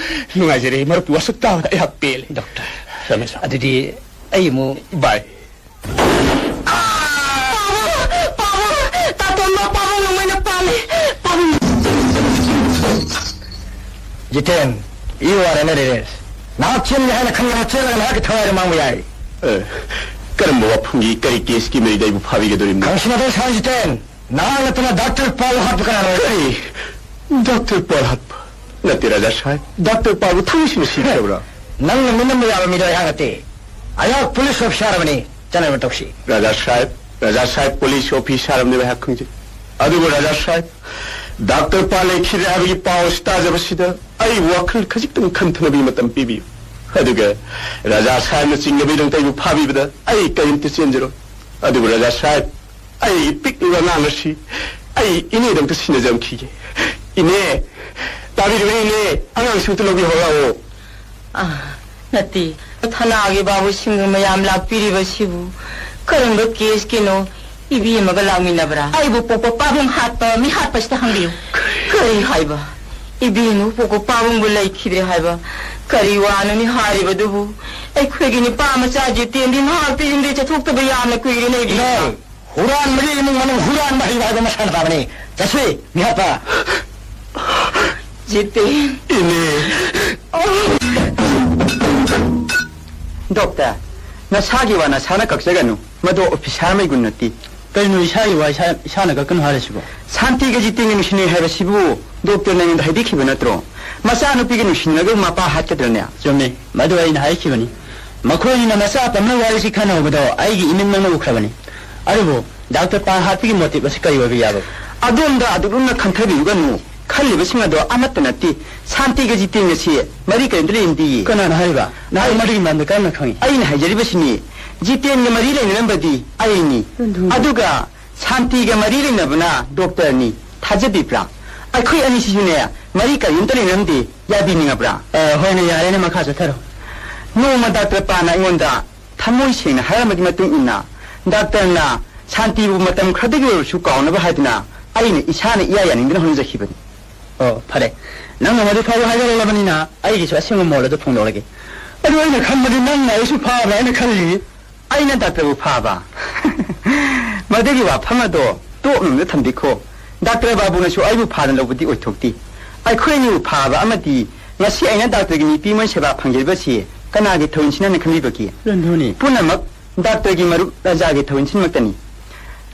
ꯅꯨꯡꯉꯥꯏꯖꯔꯦ꯫ ꯃꯔꯨꯞꯀꯤ ꯋꯥꯁꯛ ꯇꯥꯕꯗ ꯑꯩꯍꯥꯛ ꯄꯦꯜꯂꯦ꯫ ꯗꯣꯛꯇꯔ, ꯔꯥꯃꯦꯁ ꯕꯥꯕꯨ꯫ ꯑꯗꯨꯗꯤ ꯑꯩ ꯑꯃꯨꯛ ꯕꯥꯏ꯫ ꯄꯥꯕꯨꯡ! ꯄꯥꯕꯨꯡ! ꯇꯥꯇꯣꯟꯕ ꯄꯥꯕꯨꯡ ꯅꯣꯡꯃꯩꯅ ꯄꯥꯜꯂꯦ! ꯄꯥꯕꯨꯡ! Jiten, you are under arrest. ꯅꯍꯥꯛ ꯆꯦꯟꯒꯦ ꯍꯥꯏꯅ ꯈꯟꯗꯅ ꯆꯦꯜꯂꯒ ꯅꯍꯥꯛꯀꯤ ꯊꯋꯥꯏꯗꯨ ꯃꯥꯡꯕ ꯌꯥꯏ꯫ ꯑꯦ, ꯀꯔꯝꯕ ꯋꯥꯐꯝꯒꯤ ꯀꯔꯤ ꯀꯦꯁꯀꯤ ꯃꯔꯤꯗ ꯑꯩꯕꯨ ꯐꯥꯕꯤꯒꯗꯧꯔꯤꯕꯅꯣ? ꯈꯪꯁꯤꯟꯅꯗꯧ ꯁꯥꯏ ꯖꯤꯇꯦꯟ, ꯅꯍꯥꯛ ꯅꯠꯇꯅ ꯗꯥꯛꯇꯔ ꯄꯥꯎ ꯍꯥꯠꯄ ꯀꯅꯥꯅꯣ? ꯀꯔꯤ? ꯗꯥꯛꯇꯔ ꯄꯥꯎ ꯍꯥꯠꯄ? ꯅꯠꯇꯦ, ꯔꯥꯖꯥ ꯁꯥꯍꯦꯕ, ꯗꯥꯛꯇꯔ ꯄꯥꯎꯕꯨ ꯊꯃꯣꯏꯁꯤꯅ ꯁꯤꯈ꯭ꯔꯕ꯭ꯔꯥ? ꯅꯪꯅ ꯃꯤꯅꯝꯕ ꯌꯥꯕ ꯃꯤꯗꯣ ꯑꯩꯍꯥꯛ ꯅꯠꯇꯦ꯫ ꯑꯩꯍꯥꯛ ꯄꯨꯂꯤꯁ ꯑꯣꯐꯤꯁꯥꯔ ꯑꯃꯅꯤ꯫ ꯆꯠꯅꯕ ꯇꯧꯁꯤ꯫ ꯔꯥꯖꯥ ꯁꯥꯍꯦꯕ, ꯔꯥꯖꯥ ꯁꯥꯍꯦꯕ ꯄꯨꯂꯤꯁ ꯑꯣꯐꯤꯁꯥꯔ ꯑꯃꯅꯦꯕ ꯑꯩꯍꯥꯛ ꯈꯪꯖꯩ꯫ ꯑꯗꯨꯕꯨ ꯔꯥꯖꯥ ꯁꯥꯍꯦꯕ, ꯗꯥꯛꯇꯔ ꯄꯥꯜ ꯂꯩꯈꯤꯗ꯭ꯔꯦ ꯍꯥꯏꯕꯒꯤ ꯄꯥꯎ ꯑꯁꯤ ꯇꯥꯖꯕꯁꯤꯗ ꯑꯩ ꯋꯥꯈꯜ ꯈꯖꯤꯛꯇꯪ ꯈꯟꯊꯅꯕꯒꯤ ꯃꯇꯝ ꯄꯤꯕꯤꯌꯨ꯫ ꯑꯗꯨꯒ ꯔꯥꯖꯥ ꯁꯥꯍꯦꯕꯅ ꯆꯤꯡꯅꯕꯒꯤꯗꯃꯛꯇ ꯑꯩꯕꯨ ꯐꯥꯕꯤꯕꯗ ꯑꯩ ꯀꯔꯤꯝꯇ ꯆꯦꯟꯖꯔꯣꯏ꯫ ꯑꯗꯨꯕꯨ ꯔꯥꯖꯥ ꯁꯥꯍꯦꯕ, ꯑꯩꯒꯤ ꯄꯤꯛꯂꯤꯕ ꯑꯉꯥꯡ ꯑꯁꯤ ꯑꯩ ꯏꯅꯦꯗꯃꯛꯇ ꯁꯤꯟꯅꯖꯔꯝꯈꯤꯒꯦ꯫ ꯏꯅꯦ, ꯇꯥꯕꯤꯔꯤꯕ ꯏꯅꯦ, ꯑꯉꯥꯡꯁꯤ ꯑꯃꯇ ꯂꯧꯕꯤꯍꯧꯔꯛꯑꯣ꯫ ꯑꯥ, ꯅꯠꯇꯦ, ꯊꯅꯥꯒꯤ ꯕꯥꯕꯨ ꯁꯤꯡꯒ ꯃꯌꯥꯝ ꯂꯥꯛꯄꯤꯔꯤꯕꯁꯤꯕꯨ ꯀꯔꯝꯕ ꯀꯦꯁꯀꯤꯅꯣ? ꯏꯕꯦꯝꯃꯒ ꯂꯥꯛꯃꯤꯟꯅꯕ꯭ꯔꯥ? ꯑꯩꯕꯨ ꯄꯣꯛꯄ ꯄꯥꯕꯨꯡ ꯍꯥꯠꯄ ꯃꯤ ꯍꯥꯠꯄꯁꯤꯗ ꯍꯪꯕꯤꯌꯨ꯫ ꯀꯔꯤ ꯍꯥꯏꯕ? ꯏꯕꯦꯝꯃꯕꯨ ꯄꯣꯛꯄ ꯄꯥꯕꯨꯡꯕꯨ ꯂꯩꯈꯤꯗ꯭ꯔꯦ ꯍꯥꯏꯕ? ꯀꯔꯤ ꯋꯥꯅꯣꯅꯤ ꯍꯥꯏꯔꯤꯕꯗꯨꯕꯨ? ꯑꯩꯈꯣꯏꯒꯤ ꯅꯨꯄꯥ ꯃꯆꯥ ꯖꯤꯇꯦꯟꯗꯤ ꯃꯍꯥꯛꯇꯤ ꯌꯨꯝꯗꯩ ꯆꯠꯊꯣꯛꯇꯕ ꯌꯥꯝꯅ ꯀꯨꯏꯔꯦꯅꯦ, ꯏꯕꯦꯝꯃ꯫ ꯏꯅꯥꯎ, ꯍꯨꯔꯥꯟꯕꯒꯤ ꯏꯃꯨꯡ ꯃꯅꯨꯡ ꯍꯨꯔꯥꯟꯕ ꯍꯩꯕ ꯍꯥꯏꯕ ꯃꯁꯥꯅ ꯇꯥꯕꯅꯤ꯫ ꯆꯠꯁꯤ, ꯃꯤꯍꯥꯠꯄ꯫ ꯖꯤꯇꯦꯟ꯫ ꯏꯅꯦ꯫ ꯗꯣꯛꯇꯔ, ꯅꯁꯥꯒꯤ ꯋꯥ ꯅꯁꯥꯅ ꯀꯛꯆꯒꯅꯨ꯫ ꯃꯗꯨ ꯑꯣꯐꯤꯁꯥꯔ ꯃꯩꯒꯨꯟ ꯅꯠꯇꯦ꯫ ꯀꯔꯤꯅꯣ ꯏꯁꯥꯒꯤ ꯋꯥ ꯏꯁꯥ, ꯏꯁꯥꯅ ꯀꯛꯀꯅꯨ ꯍꯥꯏꯔꯤꯁꯤꯕꯣ? ꯁꯥꯟꯇꯤꯒ ꯖꯤꯇꯦꯟꯒ ꯅꯨꯡꯁꯤꯅꯩ ꯍꯥꯏꯕꯁꯤꯕꯨ ꯗꯣꯛꯇꯔꯅ ꯑꯩꯉꯣꯟꯗ ꯍꯥꯏꯕꯤꯈꯤꯕ ꯅꯠꯇ꯭ꯔꯣ? ꯃꯆꯥꯅꯨꯄꯤꯒ ꯅꯨꯡꯁꯤꯅꯔꯒ ꯃꯄꯥ ꯍꯥꯠꯀꯗ꯭ꯔꯅꯦ? ꯆꯨꯝꯃꯤ, ꯃꯗꯨ ꯑꯩꯅ ꯍꯥꯏꯈꯤꯕꯅꯤ꯫ ꯃꯈꯣꯏꯅꯤꯅ ꯃꯆꯥ ꯄꯝꯅꯕ ꯋꯥꯔꯤꯁꯤ ꯈꯟꯅꯍꯧꯕꯗꯣ ꯑꯩꯒꯤ ꯏꯃꯤꯠꯃꯛꯅ ꯎꯈ꯭ꯔꯕꯅꯤ꯫ ꯑꯗꯨꯕꯨ ꯗꯥꯛꯇꯔ ꯄꯥꯟ ꯍꯥꯠꯄꯒꯤ ꯃꯣꯇꯤꯕ ꯑꯁꯤ ꯀꯔꯤ ꯑꯣꯏꯕ ꯌꯥꯕꯒꯦ? ꯑꯗꯣꯝꯗ ꯑꯗꯨꯛ ꯂꯨꯝꯅ ꯈꯟꯊꯕꯤꯔꯨꯒꯅꯨ꯫ ꯈꯜꯂꯤꯕꯁꯤꯡ ꯑꯗꯣ ꯑꯃꯠꯇ ꯅꯠꯇꯦ꯫ ꯁꯥꯟꯇꯤꯒ ꯖꯤꯇꯦꯟꯒꯁꯤ ꯃꯔꯤ ꯀꯔꯤꯝꯇ ꯂꯩꯅꯗꯤꯌꯦ꯫ ꯀꯅꯥꯅ ꯍꯥꯏꯔꯤꯕ? ꯅꯍꯥꯛ ꯑꯩ ꯃꯗꯨꯒꯤ ꯃꯔꯝꯗ ꯀꯔꯝꯅ ꯈꯪꯉꯤ? ꯑꯩꯅ ꯍꯥꯏꯖꯔꯤꯕꯁꯤꯅꯤ꯫ ꯖꯤꯇꯦꯟꯒ ꯃꯔꯤ ꯂꯩꯅꯔꯝꯕꯗꯤ ꯑꯩꯅꯤ꯫ ꯑꯗꯨ ꯑꯗꯨꯒ ꯁꯥꯟꯇꯤꯒ ꯃꯔꯤ ꯂꯩꯅꯕꯅ ꯗꯣꯛꯇꯔꯅꯤ꯫ ꯊꯥꯖꯕꯤꯕ꯭ꯔꯥ? ꯑꯩꯈꯣꯏ ꯑꯅꯤꯁꯤꯁꯨꯅꯦ, ꯃꯔꯤ ꯀꯔꯤꯝꯇ ꯂꯩꯅꯔꯝꯗꯦ꯫ ꯌꯥꯕꯤꯅꯤꯡꯉꯕ꯭ꯔꯥ? ꯑ, ꯍꯣꯏꯅꯦ, ꯌꯥꯔꯦꯅꯦ, ꯃꯈꯥ ꯆꯠꯊꯔꯣ꯫ ꯅꯣꯡꯃ ꯗꯥꯛꯇꯔ ꯄꯥꯟꯅ ꯑꯩꯉꯣꯟꯗ ꯊꯃꯣꯏ ꯁꯦꯡꯅ ꯍꯥꯏꯔꯝꯕꯒꯤ ꯃꯇꯨꯡ ꯏꯟꯅ, ꯗꯥꯛꯇꯔꯅ ꯁꯥꯟꯇꯤꯕꯨ ꯃꯇꯝ ꯈꯔꯗꯒꯤ ꯑꯣꯏꯔꯕꯁꯨ ꯀꯥꯎꯅꯕ ꯍꯥꯏꯗꯨꯅ ꯑꯩꯅ ꯏꯁꯥꯅ ꯏꯌꯥ ꯌꯥꯅꯤꯡꯗꯅ ꯍꯣꯠꯅꯖꯈꯤꯕꯅꯤ꯫ ꯑꯣ, ꯐꯔꯦ꯫ ꯅꯪꯅ ꯃꯗꯨ ꯐꯥꯎꯕ ꯍꯥꯏꯖꯔꯛꯂꯕꯅꯤꯅ ꯑꯩꯒꯤꯁꯨ ꯑꯁꯦꯡꯕ ꯃꯣꯜ ꯑꯗꯨ ꯐꯣꯡꯗꯣꯛꯂꯒꯦ꯫ ꯑꯗꯨ ꯑꯩꯅ ꯈꯟꯕꯗꯤ ꯅꯪꯅ ꯑꯩꯁꯨ ꯐꯥꯕ꯭ꯔꯥ ꯍꯥꯏꯅ ꯈꯜꯂꯤ꯫ ꯑꯩꯅ ꯗꯥꯛꯇꯔꯕꯨ ꯐꯥꯕ? ꯃꯗꯨꯒꯤ ꯋꯥꯐꯝ ꯑꯗꯣ ꯇꯣꯛꯅ ꯊꯝꯕꯤꯈꯣ꯫ ꯗꯥꯛꯇꯔ ꯕꯥꯕꯨꯅꯁꯨ ꯑꯩꯕꯨ ꯐꯥꯅ ꯂꯧꯕꯗꯤ ꯑꯣꯏꯊꯣꯛꯇꯦ꯫ ꯑꯩꯈꯣꯏ ꯑꯅꯤꯕꯨ ꯐꯥꯕ ꯑꯃꯗꯤ ꯉꯁꯤ ꯑꯩꯅ ꯗꯥꯛꯇꯔꯒꯤ ꯅꯨꯄꯤ ꯃꯣꯏ ꯁꯦꯕꯥ ꯐꯪꯖꯔꯤꯕꯁꯤ ꯀꯅꯥꯒꯤ ꯊꯧꯏꯟꯁꯤꯅ ꯈꯟꯕꯤꯕꯒꯦ? ꯔꯟꯙꯨꯅꯤ꯫ ꯄꯨꯝꯅꯃꯛ ꯗꯥꯛꯇꯔꯒꯤ ꯃꯔꯨꯞ ꯔꯥꯖꯥꯒꯤ ꯊꯧꯏꯟꯁꯤꯟꯃꯛꯇꯅꯤ꯫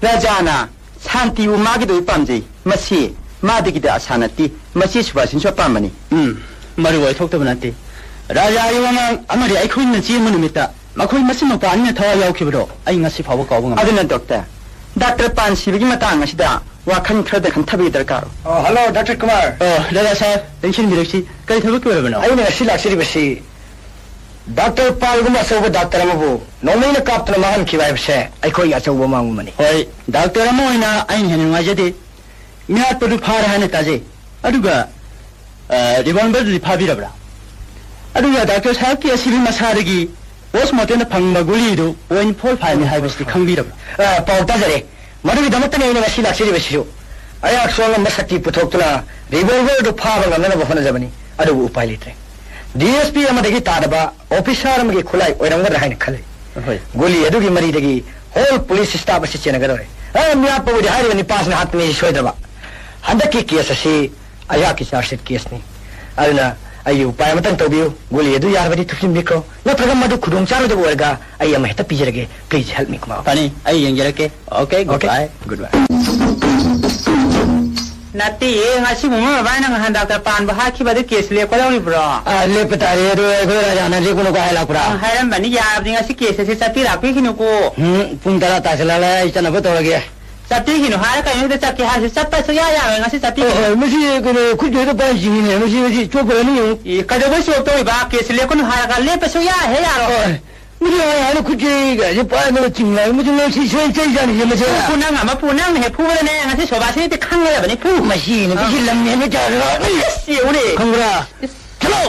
ꯔꯥꯖꯥꯅ ꯁꯥꯟꯇꯤꯕꯨ ꯃꯥꯒꯤꯗꯃꯛ ꯄꯥꯝꯖꯩ꯫ ꯃꯁꯤ ꯃꯥꯗꯒꯤꯗ ꯑꯁꯥ ꯅꯠꯇꯦ, ꯃꯆꯦ ꯁꯨꯕꯥꯁꯤꯟꯁꯨ ꯑꯄꯥꯝꯕꯅꯤ꯫ ꯎꯝ, ꯃꯔꯨ ꯑꯣꯏꯊꯣꯛꯇꯕ ꯅꯠꯇꯦ꯫ ꯔꯥꯖꯥꯒꯤ ꯋꯥꯉꯥꯡ ꯑꯃꯗꯤ ꯑꯩꯈꯣꯏꯅ ꯆꯦꯟꯕ ꯅꯨꯃꯤꯠꯇ ꯃꯈꯣꯏ ꯃꯆꯤꯟ ꯃꯧꯄꯥ ꯑꯅꯤꯅ ꯊꯋꯥꯏ ꯌꯥꯎꯈꯤꯕꯗꯣ ꯑꯩ ꯉꯁꯤ ꯐꯥꯎꯕ ꯀꯥꯎꯕ ꯉꯝꯗꯦ꯫ ꯑꯗꯨꯅ ꯗꯣꯛꯇꯔ, ꯗꯥꯛꯇꯔ ꯄꯥꯟ ꯁꯤꯕꯒꯤ ꯃꯇꯥꯡ ꯑꯁꯤꯗ ꯋꯥꯈꯜ ꯈꯔꯗ ꯈꯟꯊꯕꯒꯤ ꯗꯔꯀꯥꯔ ꯑꯣꯏ꯫ ꯑꯣ, ꯍꯜꯂꯣ, ꯗꯥꯛꯇꯔ ꯀꯨꯃꯥꯔ꯫ ꯑꯣ, ꯔꯥꯖꯥ ꯁꯥꯍꯦꯕ, ꯅꯤꯡꯁꯤꯡꯕꯤꯔꯛꯁꯤ, ꯀꯔꯤ ꯊꯕꯛꯀꯤ ꯑꯣꯏꯔꯕꯅꯣ? ꯑꯩꯅ ꯉꯁꯤ ꯂꯥꯛꯆꯔꯤꯕꯁꯤ ꯗꯥꯛꯇꯔ ꯄꯥꯜꯒꯨꯝꯕ ꯑꯆꯧꯕ ꯗꯥꯛꯇꯔ ꯑꯃꯕꯨ ꯅꯣꯡꯃꯩꯅ ꯀꯥꯞꯇꯨꯅ ꯃꯥꯡꯍꯟꯈꯤꯕ ꯍꯥꯏꯕꯁꯦ ꯑꯩꯈꯣꯏꯒꯤ ꯑꯆꯧꯕ ꯑꯃꯥꯡꯕ ꯑꯃꯅꯤ꯫ ꯍꯣꯏ, ꯗꯥꯛꯇꯔ ꯑꯃ ꯑꯣꯏꯅ ꯑꯩꯅ ꯍꯦꯟꯅ ꯅꯨꯡꯉꯥꯏꯖꯗꯦ꯫ ꯃꯤꯍꯥꯠꯄꯗꯨ ꯐꯥꯔꯦ ꯍꯥꯏꯅ ꯇꯥꯖꯩ꯫ ꯑꯗꯨꯒ, ꯑ, ꯔꯤꯚꯣꯜꯚꯔꯗꯨꯗꯤ ꯐꯥꯕꯤꯔꯕ꯭ꯔꯥ? ꯑꯗꯨꯒ ꯗꯥꯛꯇꯔ ꯁꯥꯍꯦꯕꯀꯤ ꯑꯁꯤꯕꯤ ꯃꯁꯥꯗꯒꯤ ꯄꯣꯁꯃꯣꯔꯇꯦꯝꯗ ꯐꯪꯕ ꯒꯨꯂꯤꯗꯨ ꯄꯣꯏꯟꯠ ꯐꯣꯔ ꯐꯥꯏꯚꯅꯤ ꯍꯥꯏꯕꯁꯤꯗꯤ ꯈꯪꯕꯤꯔꯕ꯭ꯔꯥ? ꯑ, ꯄꯥꯎ ꯇꯥꯖꯔꯦ꯫ ꯃꯗꯨꯒꯤꯗꯃꯛꯇꯅꯤ ꯑꯩꯅ ꯉꯁꯤ ꯂꯥꯛꯆꯔꯤꯕꯁꯤꯁꯨ꯫ ꯑꯩꯍꯥꯛꯁꯨ ꯑꯉꯝꯕ ꯁꯛꯇꯤ ꯄꯨꯊꯣꯛꯇꯨꯅ ꯔꯤꯚꯣꯜꯚꯔ ꯑꯗꯨ ꯐꯥꯕ ꯉꯝꯅꯅꯕ ꯍꯣꯠꯅꯖꯕꯅꯤ, ꯑꯗꯨꯕꯨ ꯎꯄꯥꯏ ꯂꯩꯇ꯭ꯔꯦ꯫ ꯗꯤ ꯑꯦꯁ ꯄꯤ ꯑꯃꯗꯒꯤ ꯇꯥꯗꯕ ꯑꯣꯐꯤꯁꯥꯔ ꯑꯃꯒꯤ ꯈꯨꯠꯂꯥꯏ ꯑꯣꯏꯔꯝꯒꯗ꯭ꯔꯥ ꯍꯥꯏꯅ ꯈꯜꯂꯤ꯫ ꯍꯣꯏ꯫ ꯒꯨꯂꯤ ꯑꯗꯨꯒꯤ ꯃꯔꯤꯗꯒꯤ ꯍꯣꯜ ꯄꯨꯂꯤꯁ ꯁ꯭ꯇꯥꯐ ꯑꯁꯤ ꯆꯦꯟꯅꯒꯗꯧꯔꯦ꯫ ꯑ, ꯃꯤꯍꯥꯠꯄꯕꯨꯗꯤ ꯍꯥꯏꯔꯤꯕ ꯅꯤꯄꯥꯁꯤꯅ ꯍꯥꯠꯄꯅꯤ ꯁꯣꯏꯗ꯭ꯔꯕ꯫ ꯍꯟꯗꯛꯀꯤ ꯀꯦꯁ ꯑꯁꯤ ꯑꯩꯍꯥꯛꯀꯤ ꯆꯥꯔꯖ ꯁꯤꯠ ꯀꯦꯁꯅꯤ꯫ ꯑꯗꯨꯅ ꯑꯩꯒꯤ ꯎꯄꯥꯏ ꯑꯃꯇꯪ ꯇꯧꯕꯤꯌꯨ꯫ ꯒꯨꯂꯤ ꯑꯗꯨ ꯌꯥꯔꯕꯗꯤ ꯊꯨꯞꯆꯤꯟꯕꯤꯈ꯭ꯔꯣ꯫ ꯅꯠꯇ꯭ꯔꯒ ꯃꯗꯨ ꯈꯨꯗꯣꯡ ꯆꯥꯔꯣꯏꯗꯕ ꯑꯣꯏꯔꯒ ꯑꯩ ꯑꯃ ꯍꯦꯛꯇ ꯄꯤꯖꯔꯒꯦ꯫ Please help me, Kumar. ꯐꯅꯤ, ꯑꯩ ꯌꯦꯡꯖꯔꯛꯀꯦ꯫ Okay, good bye꯫ Good bye꯫ ꯅꯠꯇꯦꯌꯦ, ꯉꯁꯤ ꯃꯨꯡꯉꯣꯏ ꯃꯕꯥꯅ ꯉꯍꯥꯟ ꯗꯥꯛꯇꯔ ꯄꯥꯟꯕ ꯍꯥꯠꯈꯤꯕ ꯑꯗꯨ ꯀꯦꯁ ꯂꯦꯞꯀꯗꯧꯔꯤꯕ꯭ꯔꯣ? ꯑ, ꯂꯦꯞꯄ ꯇꯥꯔꯦ꯫ ꯑꯗꯣ ꯑꯩꯈꯣꯏ ꯔꯥꯖꯥꯅ ꯂꯦꯞꯀꯅꯨꯀꯣ ꯍꯥꯏ ꯂꯥꯛꯄ꯭ꯔꯥ? ꯑ, ꯍꯥꯏꯔꯝꯕꯅꯤ, ꯌꯥꯔꯕꯅꯤ, ꯉꯁꯤ ꯀꯦꯁ ꯑꯁꯤ ꯆꯠꯄꯤ ꯂꯥꯛꯄꯤꯈꯤꯅꯨꯀꯣ꯫ ꯎꯝ, ꯄꯨꯡ ꯇꯔꯥ ꯇꯥꯁꯤꯜꯂꯛꯂꯦ, ꯑꯩ ꯆꯠꯅꯕ ꯇꯧꯔꯒꯦ꯫ ꯆꯠꯄꯤꯈꯤꯅꯨ ꯍꯥꯏꯔ ꯀꯩꯅꯣ ꯍꯦꯛꯇ ꯆꯠꯀꯦ ꯍꯥꯏꯔꯁꯨ ꯆꯠꯄ ꯁꯨꯡꯌꯥ ꯌꯥꯔꯣꯏ ꯉꯁꯤ ꯆꯠꯄꯤꯈꯤꯅꯨ꯫ ꯑꯣ, ꯑꯣ, ꯃꯁꯤ ꯀꯩꯅꯣ ꯈꯨꯠꯇ ꯍꯦꯛꯇ ꯄꯥꯏ ꯆꯤꯡꯉꯤꯅꯦ, ꯃꯁꯤ, ꯃꯁꯤ ꯆꯣꯞꯄꯨꯔꯅꯤ ꯌꯦꯡꯉꯨ꯫ ꯑꯦ, ꯀꯩꯗꯧꯕꯩ ꯆꯣꯞꯇꯧꯔꯤꯕ? ꯀꯦꯁ ꯂꯦꯞꯀꯅꯨ ꯍꯥꯏꯔꯒ ꯂꯦꯞꯄ ꯁꯨꯡꯌꯥ ꯍꯦꯛ ꯌꯥꯔꯣꯏ꯫ ꯑꯣ, ꯃꯁꯤ ꯍꯥꯏ ꯍꯥꯏꯅ ꯈꯨꯠꯁꯦ ꯀꯥꯏꯁꯦ ꯄꯥꯏꯗꯅ ꯆꯤꯡꯂꯛꯑꯦ꯫ ꯃꯁꯤ ꯉꯁꯤ ꯁꯣꯏ ꯆꯩ ꯆꯥꯅꯤꯁꯦ ꯃꯁꯤ꯫ ꯐꯨ, ꯐꯨ, ꯅꯪ ꯑꯃ ꯐꯨ, ꯅꯪꯅ ꯍꯦꯛ ꯐꯨꯕꯗꯅꯦ ꯉꯁꯤ ꯁꯣꯕꯥꯁꯤꯗꯤ ꯈꯪꯒꯗꯕꯅꯤ꯫ ꯐꯨ꯫ ꯃꯁꯤ ꯅꯨꯄꯤꯁꯤ ꯑꯥ꯫ ꯂꯝ ꯍꯦꯟꯕ ꯆꯥꯗ꯭ꯔꯣ? ꯑꯁ, ꯌꯦꯡꯉꯨꯅꯦ꯫ ꯈꯪꯕ꯭ꯔꯥ? ꯏꯁ꯫ ꯆꯠꯂꯣ!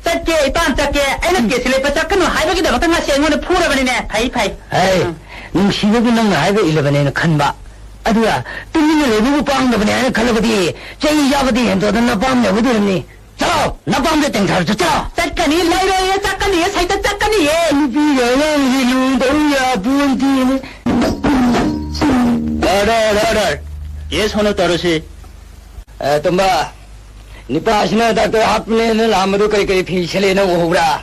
ꯆꯠꯀꯦ, ꯏꯄꯥꯝ ꯆꯠꯀꯦ꯫ ꯑꯩꯅ ꯎꯝ꯫ ꯀꯦꯁ ꯂꯦꯞꯄ ꯆꯠꯀꯅꯨ ꯍꯥꯏꯕꯒꯤꯗꯃꯛꯇ ꯉꯁꯤ ꯑꯩꯉꯣꯟꯗ ꯐꯨꯔꯕꯅꯤꯅꯦ꯫ ꯐꯩ, ꯐꯩ꯫ ꯍꯩ, ꯎꯝ꯫ ꯅꯨꯡꯁꯤꯕꯕꯨ ꯅꯪꯅ ꯍꯥꯏꯕ ꯏꯜꯂꯕꯅꯦꯅ ꯈꯟꯕ꯫ ꯑꯗꯨꯒ ꯇꯨꯃꯤꯟꯅ ꯂꯩꯕꯕꯨ ꯄꯥꯝꯗꯕꯅꯦ ꯍꯥꯏꯅ ꯈꯜꯂꯕꯗꯤ ꯆꯩ ꯆꯥꯕꯗꯤ ꯍꯦꯟꯗꯣꯛꯇꯅ ꯅꯄꯥꯝ ꯌꯧꯒꯗꯣꯔꯤꯕꯅꯤ꯫ ꯆꯠꯂꯣ! ꯅꯄꯥꯝꯗ ꯇꯦꯡꯊꯔꯁꯨ ꯆꯠꯂꯣ! ꯆꯠꯀꯅꯤ, ꯂꯩꯔꯣꯏꯌꯦ, ꯆꯠꯀꯅꯤꯌꯦ, ꯁꯩꯇ ꯆꯠꯀꯅꯤꯌꯦ! ꯅꯨꯄꯤꯒ ꯑꯉꯥꯡꯁꯤ ꯂꯨꯍꯣꯡꯗꯧ ꯌꯥꯄꯣꯟꯇꯦꯅꯦ꯫ Order, order, order. ꯀꯦꯁ ꯍꯣꯅꯣ ꯇꯧꯔꯁꯤ꯫ ꯑꯦ, ꯇꯣꯝꯕ, ꯅꯤꯄꯥꯁꯤꯅ ꯗꯥꯛꯇꯔ ꯍꯥꯞꯄꯅꯦꯅ ꯂꯥꯛꯑꯝꯕꯗꯨ ꯀꯔꯤ ꯀꯔꯤ ꯐꯤ ꯁꯦꯠꯂꯦ ꯅꯪ ꯎꯍꯧꯕ꯭ꯔꯥ?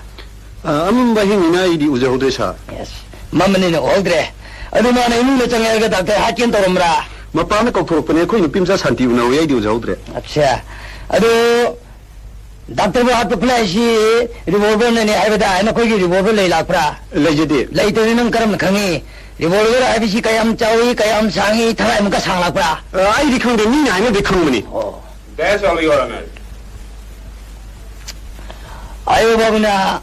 ꯑ, ꯑꯃꯝꯕ ꯑꯍꯤꯡꯅꯤꯅ ꯑꯩꯗꯤ ꯎꯖꯍꯧꯗ꯭ꯔꯦ, ꯁꯥꯔ꯫ ꯌꯦꯁ, ꯃꯝꯕꯅꯤꯅ ꯎꯍꯧꯗ꯭ꯔꯦ꯫ ꯑꯗꯨ ꯃꯥꯅ ꯏꯃꯨꯡꯗ ꯆꯪꯉꯛꯑꯒ ꯗꯥꯛꯇꯔ ꯍꯥꯠꯀꯦꯅ ꯇꯧꯔꯝꯕ꯭ꯔꯥ? ꯃꯄꯥꯅ ꯀꯧꯊꯣꯔꯛꯄꯅꯦ, ꯑꯩꯈꯣꯏ ꯅꯨꯄꯤ ꯃꯆꯥ ꯁꯥꯟꯇꯤ ꯎꯅꯧꯋꯦ, ꯑꯩꯗꯤ ꯎꯖꯍꯧꯗ꯭ꯔꯦ꯫ ꯑꯠꯁꯥ, ꯑꯗꯨ ꯗꯥꯛꯇꯔꯕꯨ ꯍꯥꯠꯄ ꯈꯨꯠꯂꯥꯏꯁꯤ ꯔꯤꯚꯣꯜꯚꯔꯅꯅꯦ ꯍꯥꯏꯕꯗ ꯅꯈꯣꯏꯒꯤ ꯔꯤꯚꯣꯜꯚꯔ ꯂꯩ ꯂꯥꯛꯄ꯭ꯔꯥ? ꯂꯩꯖꯗꯦ꯫ ꯂꯩꯇ꯭ꯔꯗꯤ ꯅꯪ ꯀꯔꯝꯅ ꯈꯪꯉꯤ? ꯔꯤꯚꯣꯜꯚꯔ ꯍꯥꯏꯕꯁꯤ ꯀꯌꯥꯝ ꯆꯥꯎꯏ, ꯀꯌꯥꯝ ꯁꯥꯡꯉꯤ, ꯊꯔꯥꯏꯃꯨꯛꯀ ꯁꯥꯡꯂꯛꯄ꯭ꯔꯥ? ꯑ, ꯑꯩꯗꯤ ꯈꯪꯗꯦ, ꯃꯤꯅ ꯍꯥꯏꯅꯕꯗꯤ ꯈꯪꯕꯅꯤ꯫ ꯑꯣ꯫ That's all, Your Honor. ꯑꯌꯣ ꯕꯥꯕꯨꯅ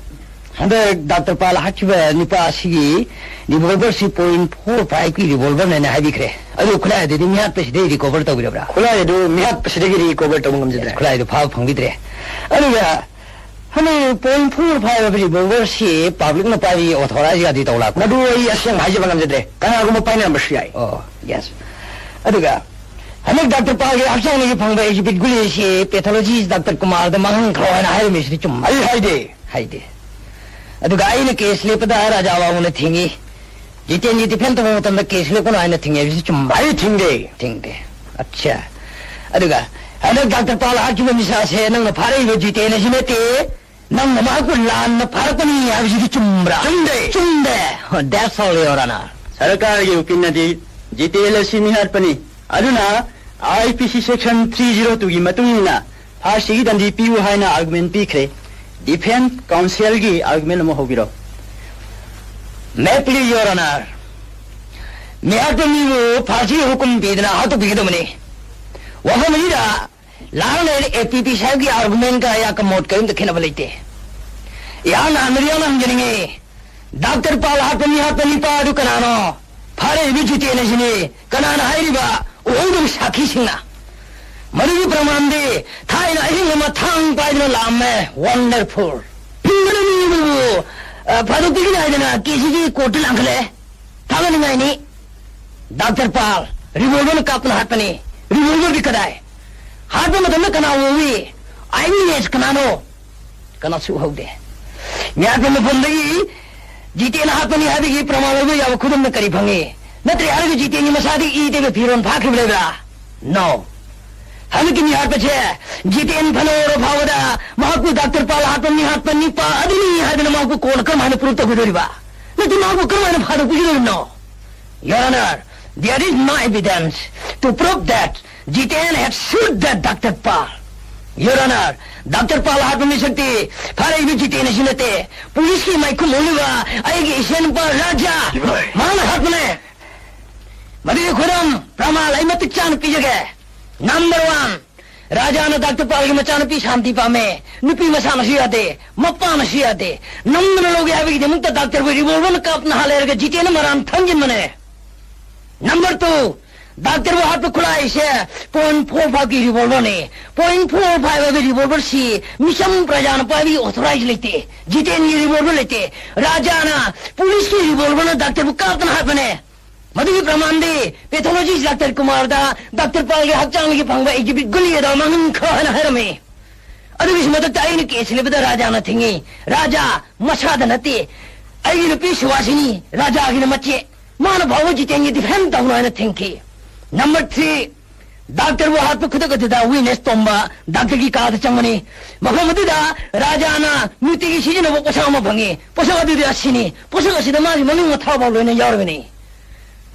ꯍꯟꯗꯛ ꯗꯥꯛꯇꯔ ꯄꯥꯜ ꯍꯥꯠꯈꯤꯕ ꯅꯨꯄꯥ ꯑꯁꯤꯒꯤ revolver ꯁꯤ point four five ꯀꯤ revolver ꯅꯦꯅ ꯍꯥꯏꯕꯤꯈ꯭ꯔꯦ꯫ ꯑꯗꯨ ꯈꯨꯠꯂꯥꯏ ꯑꯗꯨꯗꯤ ꯃꯤꯍꯥꯠꯄꯁꯤꯗꯒꯤ recover ꯇꯧꯕꯤꯔꯕ꯭ꯔꯥ? ꯈꯨꯠꯂꯥꯏ ꯑꯗꯨ ꯃꯤꯍꯥꯠꯄꯁꯤꯗꯒꯤ recover ꯇꯧꯕ ꯉꯝꯖꯗ꯭ꯔꯦ꯫ ꯈꯨꯠꯂꯥꯏꯗꯨ ꯐꯥꯕ ꯐꯪꯕꯤꯗ꯭ꯔꯦ꯫ ꯑꯗꯨꯒ ꯍꯟꯗꯛ point four five ꯍꯥꯏꯕ revolver ꯁꯤ public ꯅ ꯄꯥꯏꯕꯒꯤ authorize ꯒꯗꯤ ꯇꯧ ꯂꯥꯛꯄ꯭ꯔꯥ? ꯃꯗꯨ ꯑꯩ ꯑꯁꯦꯡꯕ ꯍꯥꯏꯖꯕ ꯉꯝꯖꯗ꯭ꯔꯦ꯫ ꯀꯅꯥꯒꯨꯝꯕ ꯄꯥꯏꯅꯔꯝꯕꯁꯨ ꯌꯥꯏ꯫ ꯑꯣ, yes꯫ ꯑꯗꯨꯒ ꯍꯟꯗꯛ ꯗꯥꯛꯇꯔ ꯄꯥꯜꯒꯤ ꯍꯛꯆꯥꯡꯗꯒꯤ ꯐꯪꯕ exhibit ꯒꯨꯂꯤ ꯑꯁꯤ pathologist ꯗꯥꯛꯇꯔ ꯀꯨꯃꯥꯔꯗ ꯃꯥꯡꯍꯟꯈ꯭ꯔꯣ ꯍꯥꯏꯅ ꯍꯥꯏꯔꯝꯃꯤꯁꯤꯗꯤ ꯆꯨꯝꯕ꯭ꯔꯥ? ꯑꯩ ꯍꯥꯏꯗꯦ꯫ ꯍꯥꯏꯗꯦ꯫ ꯑꯗꯨꯒ ꯑꯩꯅ case ꯂꯦꯞꯄꯗ ꯔꯥꯖꯥ ꯕꯥꯕꯨꯅ ꯊꯤꯡꯉꯤ꯫ ꯖꯤꯇꯦꯟꯒꯤ defend ꯇꯧꯕ ꯃꯇꯝꯗ case ꯂꯦꯞꯀꯅꯨ ꯍꯥꯏꯅ ꯊꯤꯡꯉꯦ ꯍꯥꯏꯕꯁꯤ ꯆꯨꯝꯕ꯭ꯔꯥ? ꯑꯩ ꯊꯤꯡꯗꯦ꯫ ꯊꯤꯡꯗꯦ꯫ ꯑꯠꯆꯥ꯫ ꯑꯗꯨꯒ ꯍꯟꯗꯛ ꯗꯥꯛꯇꯔ ꯄꯥꯜ ꯍꯥꯠꯈꯤꯕ ꯃꯤꯁꯛ ꯑꯁꯦ ꯅꯪꯅ ꯐꯥꯔꯛꯏꯕ ꯖꯤꯇꯦꯟ ꯑꯁꯤ ꯅꯠꯇꯦ, ꯅꯪꯅ ꯃꯍꯥꯛꯄꯨ ꯂꯥꯟꯅ ꯐꯥꯔꯛꯄꯅꯤ ꯍꯥꯏꯕꯁꯤꯗꯤ ꯆꯨꯝꯕ꯭ꯔꯥ? ꯆꯨꯝꯗꯦ꯫ ꯆꯨꯝꯗꯦ꯫ That's all, Your Honor꯫ ꯁꯔꯀꯥꯔꯒꯤ ꯎꯀꯤꯜꯅꯗꯤ ꯖꯤꯇꯦꯟ ꯑꯁꯤ ꯃꯤꯍꯥꯠꯄꯅꯤ, ꯑꯗꯨꯅ I P C section three zero two ꯒꯤ ꯃꯇꯨꯡ ꯏꯟꯅ ꯐꯥꯁꯤꯒꯤ ꯗꯟꯗꯤ ꯄꯤꯌꯨ ꯍꯥꯏꯅ argument ꯄꯤꯈ꯭ꯔꯦ꯫ Defense counsel ꯒꯤ argument ꯑꯃ ꯍꯧꯕꯤꯔꯣ꯫ May please, Your Honor꯫ ꯃꯤꯍꯥꯠꯄ ꯃꯤꯕꯨ ꯐꯥꯁꯤ ꯍꯨꯀꯨꯝ ꯄꯤꯗꯅ ꯍꯥꯠꯇꯣꯛꯄꯤꯒꯗꯕꯅꯤ꯫ ꯋꯥꯐꯝ ꯑꯁꯤꯗ ꯂꯥꯛ ꯂꯩꯔꯦ, A P P ꯁꯥꯍꯦꯕꯀꯤ argument ꯀ ꯑꯩꯍꯥꯛꯀ ꯃꯣꯠ ꯀꯔꯤꯝꯇ ꯈꯦꯠꯅꯕ ꯂꯩꯇꯦ꯫ ꯑꯩꯍꯥꯛꯅ ꯃꯤꯌꯥꯝꯅ ꯍꯪꯖꯅꯤꯡꯉꯤ, ꯗꯥꯛꯇꯔ ꯄꯥꯜ ꯍꯥꯠꯄ ꯃꯤ ꯍꯥꯠꯄ ꯅꯤꯄꯥ ꯑꯗꯨ ꯀꯅꯥꯅꯣ? ꯐꯥꯔꯛꯏꯕ ꯖꯤꯇꯦꯟ ꯑꯁꯤꯅꯤ꯫ ꯀꯅꯥꯅ ꯍꯥꯏꯔꯤꯕ? ꯎꯍꯧꯗꯕ ꯁꯥꯈꯤꯁꯤꯡꯅ꯫ ꯃꯗꯨꯒꯤ ꯄ꯭ꯔꯃꯥꯟꯗꯤ ꯊꯥꯏꯅ ꯑꯍꯤꯡ ꯑꯃ ꯊꯥꯡ ꯄꯥꯏꯗꯨꯅ ꯂꯥꯛꯑꯝꯃꯦ꯫ Wonderful꯫ ꯍꯤꯡꯕꯅ ꯃꯤ ꯑꯃꯕꯨ, ꯑ, ꯐꯥꯗꯣꯛꯄꯤꯒꯅꯤ ꯍꯥꯏꯗꯅ ꯀꯦ ꯁꯤꯒꯤ ꯀꯣꯔꯠꯇ ꯂꯥꯡꯈꯠꯂꯛꯑꯦ꯫ ꯊꯥꯒꯠꯅꯤꯡꯉꯥꯏꯅꯤ꯫ ꯗꯥꯛꯇꯔ ꯄꯥꯜ, revolver ꯅ ꯀꯥꯞꯇꯨꯅ ꯍꯥꯠꯄꯅꯤ꯫ Revolver ꯗꯤ ꯀꯗꯥꯏ? ꯍꯥꯠꯄ ꯃꯇꯝꯗ ꯀꯅꯥ ꯎꯍꯧꯏ? Eyewitness ꯀꯅꯥꯅꯣ? ꯀꯅꯥꯁꯨ ꯎꯍꯧꯗꯦ꯫ ꯃꯤꯍꯥꯠꯄ ꯃꯐꯝꯗꯒꯤ ꯖꯤꯇꯦꯟꯅ ꯍꯥꯠꯄꯅꯤ ꯍꯥꯏꯕꯒꯤ ꯄ꯭ꯔꯃꯥꯟ ꯑꯣꯏꯕ ꯌꯥꯕ ꯈꯨꯗꯝꯅ ꯀꯔꯤ ꯐꯪꯉꯤ? ꯅꯠꯇ꯭ꯔꯦ ꯍꯥꯏꯔꯒ ꯖꯤꯇꯦꯟꯒꯤ ꯃꯁꯥꯗꯒꯤ ꯏ ꯇꯩꯕ ꯐꯤꯔꯣꯜ ꯐꯥꯈꯤꯕ ꯂꯩꯕ꯭ꯔꯥ? No꯫ ꯍꯟꯗꯛꯀꯤ ꯃꯤꯍꯥꯠꯄꯁꯦ ꯖꯤꯇꯦꯟ ꯐꯅ ꯑꯣꯏꯔ ꯐꯥꯎꯕꯗ ꯃꯍꯥꯛꯄꯨ ꯗꯥꯛꯇꯔ ꯄꯥꯜ ꯍꯥꯠꯄ ꯃꯤꯍꯥꯠꯄ ꯅꯤꯄꯥ ꯑꯗꯨꯅꯤ ꯍꯥꯏꯗꯅ ꯃꯍꯥꯛꯄꯨ ꯀꯣꯟꯅ ꯀꯔꯝ ꯍꯥꯏꯅ prove ꯇꯧꯒꯗꯧꯔꯤꯕ? ꯅꯠꯇꯦ, ꯃꯍꯥꯛꯄꯨ ꯀꯔꯝ ꯍꯥꯏꯅ ꯐꯥꯗꯣꯛꯄꯤꯒꯗꯧꯔꯤꯕꯅꯣ? Your Honor, there is no evidence to prove that Jiten had shoot that Doctor Pal. Your Honor, doctor Pal ꯍꯥꯠꯄ ꯃꯤꯁꯛꯇꯤ ꯐꯥꯔꯛꯏꯕ ꯖꯤꯇꯦꯟ ꯑꯁꯤ ꯅꯠꯇꯦ, ꯄꯨꯂꯤꯁꯀꯤ ꯃꯥꯏꯈꯨꯝ ꯑꯣꯜꯂꯤꯕ ꯑꯩꯒꯤ ꯏꯆꯦꯅꯨꯄꯥ ꯔꯥꯖꯥ, ꯏꯃꯥꯏ꯫ ꯃꯍꯥꯛꯅ ꯍꯥꯠꯄꯅꯦ꯫ ꯃꯗꯨꯒꯤ ꯈꯨꯗꯝ ꯄ꯭ꯔꯃꯥꯟ ꯑꯩ ꯃꯇꯤꯛ ꯆꯥꯅ ꯄꯤꯖꯒꯦ꯫ Number one, ꯔꯥꯖꯥꯅ ꯗꯥꯛꯇꯔ ꯄꯥꯜꯒꯤ ꯃꯆꯥꯅꯨꯄꯤ ꯁꯥꯟꯇꯤ ꯄꯥꯝꯃꯦ꯫ ꯅꯨꯄꯤ ꯃꯁꯥꯅꯁꯨ ꯌꯥꯗꯦ, ꯃꯄꯥꯅꯁꯨ ꯌꯥꯗꯦ꯫ ꯅꯝꯗꯅ ꯂꯧꯒꯦ ꯍꯥꯏꯕꯒꯤꯗꯃꯛꯇ ꯗꯥꯛꯇꯔꯕꯨ ꯔꯤꯚꯣꯜꯚꯔꯅ ꯀꯥꯞꯅ ꯍꯥꯠꯂꯦ ꯍꯥꯏꯔꯒ ꯖꯤꯇꯦꯟꯅ ꯃꯔꯥꯟ ꯊꯝꯖꯤꯟꯕꯅꯦ꯫ ꯅꯝꯕꯔ ꯇꯨ, ꯗꯥꯛꯇꯔꯕꯨ ꯍꯥꯠꯄ ꯈꯨꯠꯂꯥꯏꯁꯦ ꯄꯣꯏꯟ ꯐꯣꯔ ꯐꯥꯏꯚꯀꯤ ꯔꯤꯚꯣꯜꯚꯔꯅꯤ꯫ ꯄꯣꯏꯟ ꯐꯣꯔ ꯐꯥꯏꯚ ꯍꯥꯏꯕ ꯔꯤꯚꯣꯜꯚꯔꯁꯤ ꯃꯤꯆꯝ ꯄ꯭ꯔꯖꯥꯅ ꯄꯥꯏꯕꯒꯤ ꯑꯣꯊꯣꯔꯥꯏꯖ ꯂꯩꯇꯦ꯫ ꯖꯤꯇꯦꯟꯒꯤ ꯔꯤꯚꯣꯜꯚꯔ ꯂꯩꯇꯦ꯫ ꯔꯥꯖꯥꯅ ꯄꯨꯂꯤꯁꯀꯤ ꯔꯤꯚꯣꯜꯚꯔꯅ ꯗꯥꯛꯇꯔꯕꯨ ꯀꯥꯞꯇꯅ ꯍꯥꯠꯄꯅꯦ꯫ ꯃꯗꯨꯒꯤ ꯄ꯭ꯔꯃꯥꯟꯗꯤ ꯄꯦꯊꯣꯂꯣꯖꯤꯁ ꯗꯥꯛꯇꯔ ꯀꯨꯃꯥꯔꯗ ꯗꯥꯛꯇꯔ ꯄꯥꯜꯒꯤ ꯍꯛꯆꯥꯡꯗꯒꯤ ꯐꯪꯕ ꯑꯦꯛꯖꯤꯕꯤꯠ ꯒꯨꯂꯤ ꯑꯗꯣ ꯃꯃꯤꯡ ꯈꯔ ꯍꯥꯏꯅ ꯍꯥꯏꯔꯝꯃꯤ꯫ ꯑꯗꯨꯒꯤꯁꯨ ꯃꯊꯛꯇ ꯑꯩꯅ ꯀꯦꯁ ꯂꯩꯕꯗ ꯔꯥꯖꯥꯅ ꯊꯤꯡꯉꯤ꯫ ꯔꯥꯖꯥ ꯃꯁꯥꯗ ꯅꯠꯇꯦ, ꯑꯩꯒꯤ ꯅꯨꯄꯤ ꯁꯨꯍꯥꯁꯤꯅꯤ, ꯔꯥꯖꯥꯒꯤꯅ ꯃꯆꯦ꯫ ꯃꯥꯅ ꯐꯥꯎꯕ ꯖꯤꯇꯦꯟꯒꯤ ꯗꯤꯐꯦꯟ ꯇꯧꯅꯨ ꯍꯥꯏꯅ ꯊꯤꯡꯈꯤ꯫ ꯅꯝꯕꯔ ꯊ꯭ꯔꯤ, ꯗꯥꯛꯇꯔꯕꯨ ꯍꯥꯠꯄ ꯈꯨꯗꯛ ꯑꯗꯨꯗ ꯋꯤꯠꯅꯦꯁ ꯇꯣꯝꯕ ꯗꯥꯛꯇꯔꯒꯤ ꯀꯥꯗ ꯆꯪꯕꯅꯤ꯫ ꯃꯐꯝ ꯑꯗꯨꯗ ꯔꯥꯖꯥꯅ ꯅꯨꯡꯇꯤꯒꯤ ꯁꯤꯖꯤꯟꯅꯕ ꯄꯣꯠꯁꯛ ꯑꯃ ꯐꯪꯉꯤ꯫ ꯄꯣꯠꯁꯛ ꯑꯗꯨꯗꯤ ꯑꯁꯤꯅꯤ꯫ ꯄꯣꯠꯁꯛ ꯑꯁꯤꯗ ꯃꯥꯒꯤ ꯃꯃꯤꯡ ꯃꯊꯥ ꯐꯥꯎ ꯂꯣꯏꯅ ꯌꯥꯎꯔꯕꯅꯤ꯫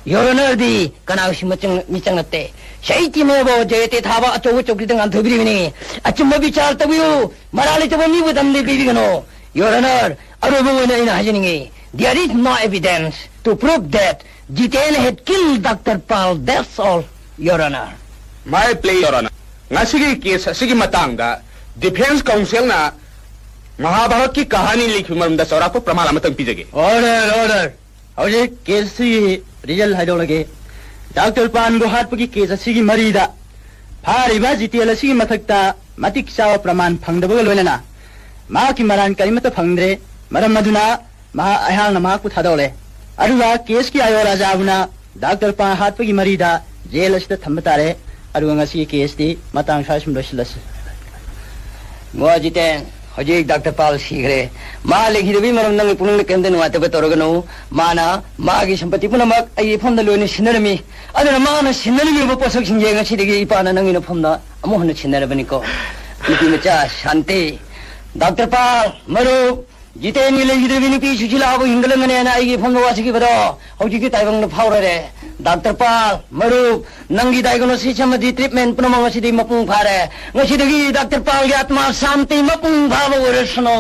ꯌꯣꯔ ꯑꯣꯅꯔꯗꯤ ꯀꯅꯥꯒꯤꯁꯨ ꯃꯤꯆꯪ, ꯃꯤꯆꯪ ꯅꯠꯇꯦ꯫ ꯁꯍꯤꯇ꯭ꯌ ꯃꯦꯕ ꯖꯌꯇꯦ ꯊꯥꯕ ꯑꯆꯧꯕ ꯆꯧꯀ꯭ꯔꯤꯗ ꯉꯥꯟꯊꯣꯏꯕꯤꯔꯤꯕꯅꯤ꯫ ꯑꯆꯨꯝꯕ ꯕꯤꯆꯥꯔ ꯇꯧꯕꯤꯌꯨ꯫ ꯃꯔꯥꯜ ꯂꯩꯇꯕ ꯃꯤꯕꯨ ꯗꯟꯗꯤ ꯄꯤꯕꯤꯒꯅꯨ꯫ Your Honor, ꯑꯔꯣꯏꯕ ꯑꯣꯏꯅ ꯑꯩꯅ ꯍꯥꯏꯖꯅꯤꯡꯉꯤ, there is no evidence to prove that Jiten had killed Doctor Pal, that's all, Your Honor. My plea, Your Honor. ꯉꯁꯤꯒꯤ ꯀꯦꯁ ꯑꯁꯤꯒꯤ ꯃꯇꯥꯡꯗ ꯗꯤꯐꯦꯟꯁ ꯀꯥꯎꯟꯁꯤꯜꯅ ꯃꯍꯥꯚꯥꯔꯠꯀꯤ ꯀꯍꯥꯅꯤ ꯂꯤꯈꯤꯕ ꯃꯔꯝꯗ ꯆꯥꯎꯔꯥꯛꯄ ꯄ꯭ꯔꯃꯥꯟ ꯑꯃꯇꯪ ꯄꯤꯖꯒꯦ꯫ Order, order. ꯍꯧꯖꯤꯛ ꯀꯦꯁ ꯑꯁꯤꯒꯤ ꯔꯤꯖꯜ ꯍꯥꯏꯗꯣꯛꯂꯒꯦ꯫ ꯗꯥꯛꯇꯔ ꯄꯥꯟꯕꯨ ꯍꯥꯠꯄꯒꯤ ꯀꯦꯁ ꯑꯁꯤꯒꯤ ꯃꯔꯤꯗ ꯐꯥꯔꯤꯕ ꯖꯤꯇꯦꯜ ꯑꯁꯤꯒꯤ ꯃꯊꯛꯇ ꯃꯇꯤꯛ ꯆꯥꯕ ꯄ꯭ꯔꯃꯥꯟ ꯐꯪꯗꯕꯒ ꯂꯣꯏꯅꯅ ꯃꯍꯥꯛꯀꯤ ꯃꯔꯥꯟ ꯀꯔꯤꯃꯠꯇ ꯐꯪꯗ꯭ꯔꯦ꯫ ꯃꯔꯝ ꯑꯗꯨꯅ ꯃꯍꯥꯛ, ꯑꯩꯍꯥꯛꯅ ꯃꯍꯥꯛꯄꯨ ꯊꯥꯗꯣꯛꯂꯦ꯫ ꯑꯗꯨꯒ ꯀꯦꯁꯀꯤ ꯑꯥꯏ ꯑꯣ ꯔꯥꯖꯥꯕꯨꯅ ꯗꯥꯛꯇꯔ ꯄꯥꯟ ꯍꯥꯠꯄꯒꯤ ꯃꯔꯤꯗ ꯖꯦꯜ ꯑꯁꯤꯗ ꯊꯝꯕ ꯇꯥꯔꯦ꯫ ꯑꯗꯨꯒ ꯉꯁꯤꯒꯤ ꯀꯦꯁꯇꯤ ꯃꯇꯥꯡ ꯁ꯭ꯋꯥꯏ ꯁꯨꯝ ꯂꯣꯏꯁꯤꯜꯂꯁꯤ꯫ ꯃꯣ ꯖꯤꯇꯦꯟ, ꯍꯧꯖꯤꯛ ꯗꯥꯛꯇꯔ ꯄꯥꯜ ꯁꯤꯈ꯭ꯔꯦ꯫ ꯃꯥ ꯂꯩꯈꯤꯗꯕꯒꯤ ꯃꯔꯝ ꯅꯪꯒꯤ ꯄꯨꯛꯅꯤꯡꯗ ꯀꯔꯤꯝꯇ ꯅꯨꯡꯉꯥꯏꯇꯕ ꯇꯧꯔꯒꯅꯨ꯫ ꯃꯥꯅ ꯃꯥꯒꯤ ꯁꯝꯄꯇꯤ ꯄꯨꯝꯅꯃꯛ ꯑꯩꯒꯤ ꯏꯐꯝꯗ ꯂꯣꯏꯅ ꯁꯤꯟꯅꯔꯝꯃꯤ꯫ ꯑꯗꯨꯅ ꯃꯥꯅ ꯁꯤꯟꯅꯔꯝꯃꯤꯕ ꯄꯣꯠꯁꯛꯁꯤꯡꯁꯦ ꯉꯁꯤꯗꯒꯤ ꯏꯄꯥꯅ ꯅꯪꯒꯤ ꯅꯐꯝꯗ ꯑꯃꯨꯛ ꯍꯟꯅ ꯁꯤꯟꯅꯔꯕꯅꯤꯀꯣ꯫ ꯅꯨꯄꯤ ꯃꯆꯥ ꯁꯥꯟꯇꯤ, ꯗꯥꯛꯇꯔ ꯄꯥꯜ, ꯃꯔꯨꯞ, ꯖꯤꯇꯦꯟꯒꯤ ꯂꯩꯈꯤꯗ꯭ꯔꯕꯤ ꯅꯨꯄꯤ ꯁꯨꯁꯤꯂꯥꯕꯨ ꯍꯤꯡꯒꯠꯂꯝꯒꯅꯦꯅ ꯑꯩꯒꯤ ꯏꯐꯝꯗ ꯋꯥꯁꯛꯈꯤꯕꯗꯣ ꯍꯧꯖꯤꯛꯇꯤ ꯇꯥꯏꯕꯪꯗ ꯐꯥꯎꯔꯔꯦ꯫ ꯗꯥꯛꯇꯔ ꯄꯥꯜ, ꯃꯔꯨꯞ, ꯅꯪꯒꯤ ꯗꯥꯏꯒꯅꯣꯁꯤꯁ ꯑꯃꯗꯤ ꯇ꯭ꯔꯤꯠꯃꯦꯟ ꯄꯨꯝꯅꯃꯛ ꯉꯁꯤꯗꯤ ꯃꯄꯨꯡ ꯐꯥꯔꯦ꯫ ꯉꯁꯤꯗꯒꯤ ꯗꯥꯛꯇꯔ ꯄꯥꯜꯒꯤ ꯑꯥꯠꯃꯥ ꯁꯥꯟꯇꯤ ꯃꯄꯨꯡ ꯐꯥꯕ ꯑꯣꯏꯔꯁꯅꯨ꯫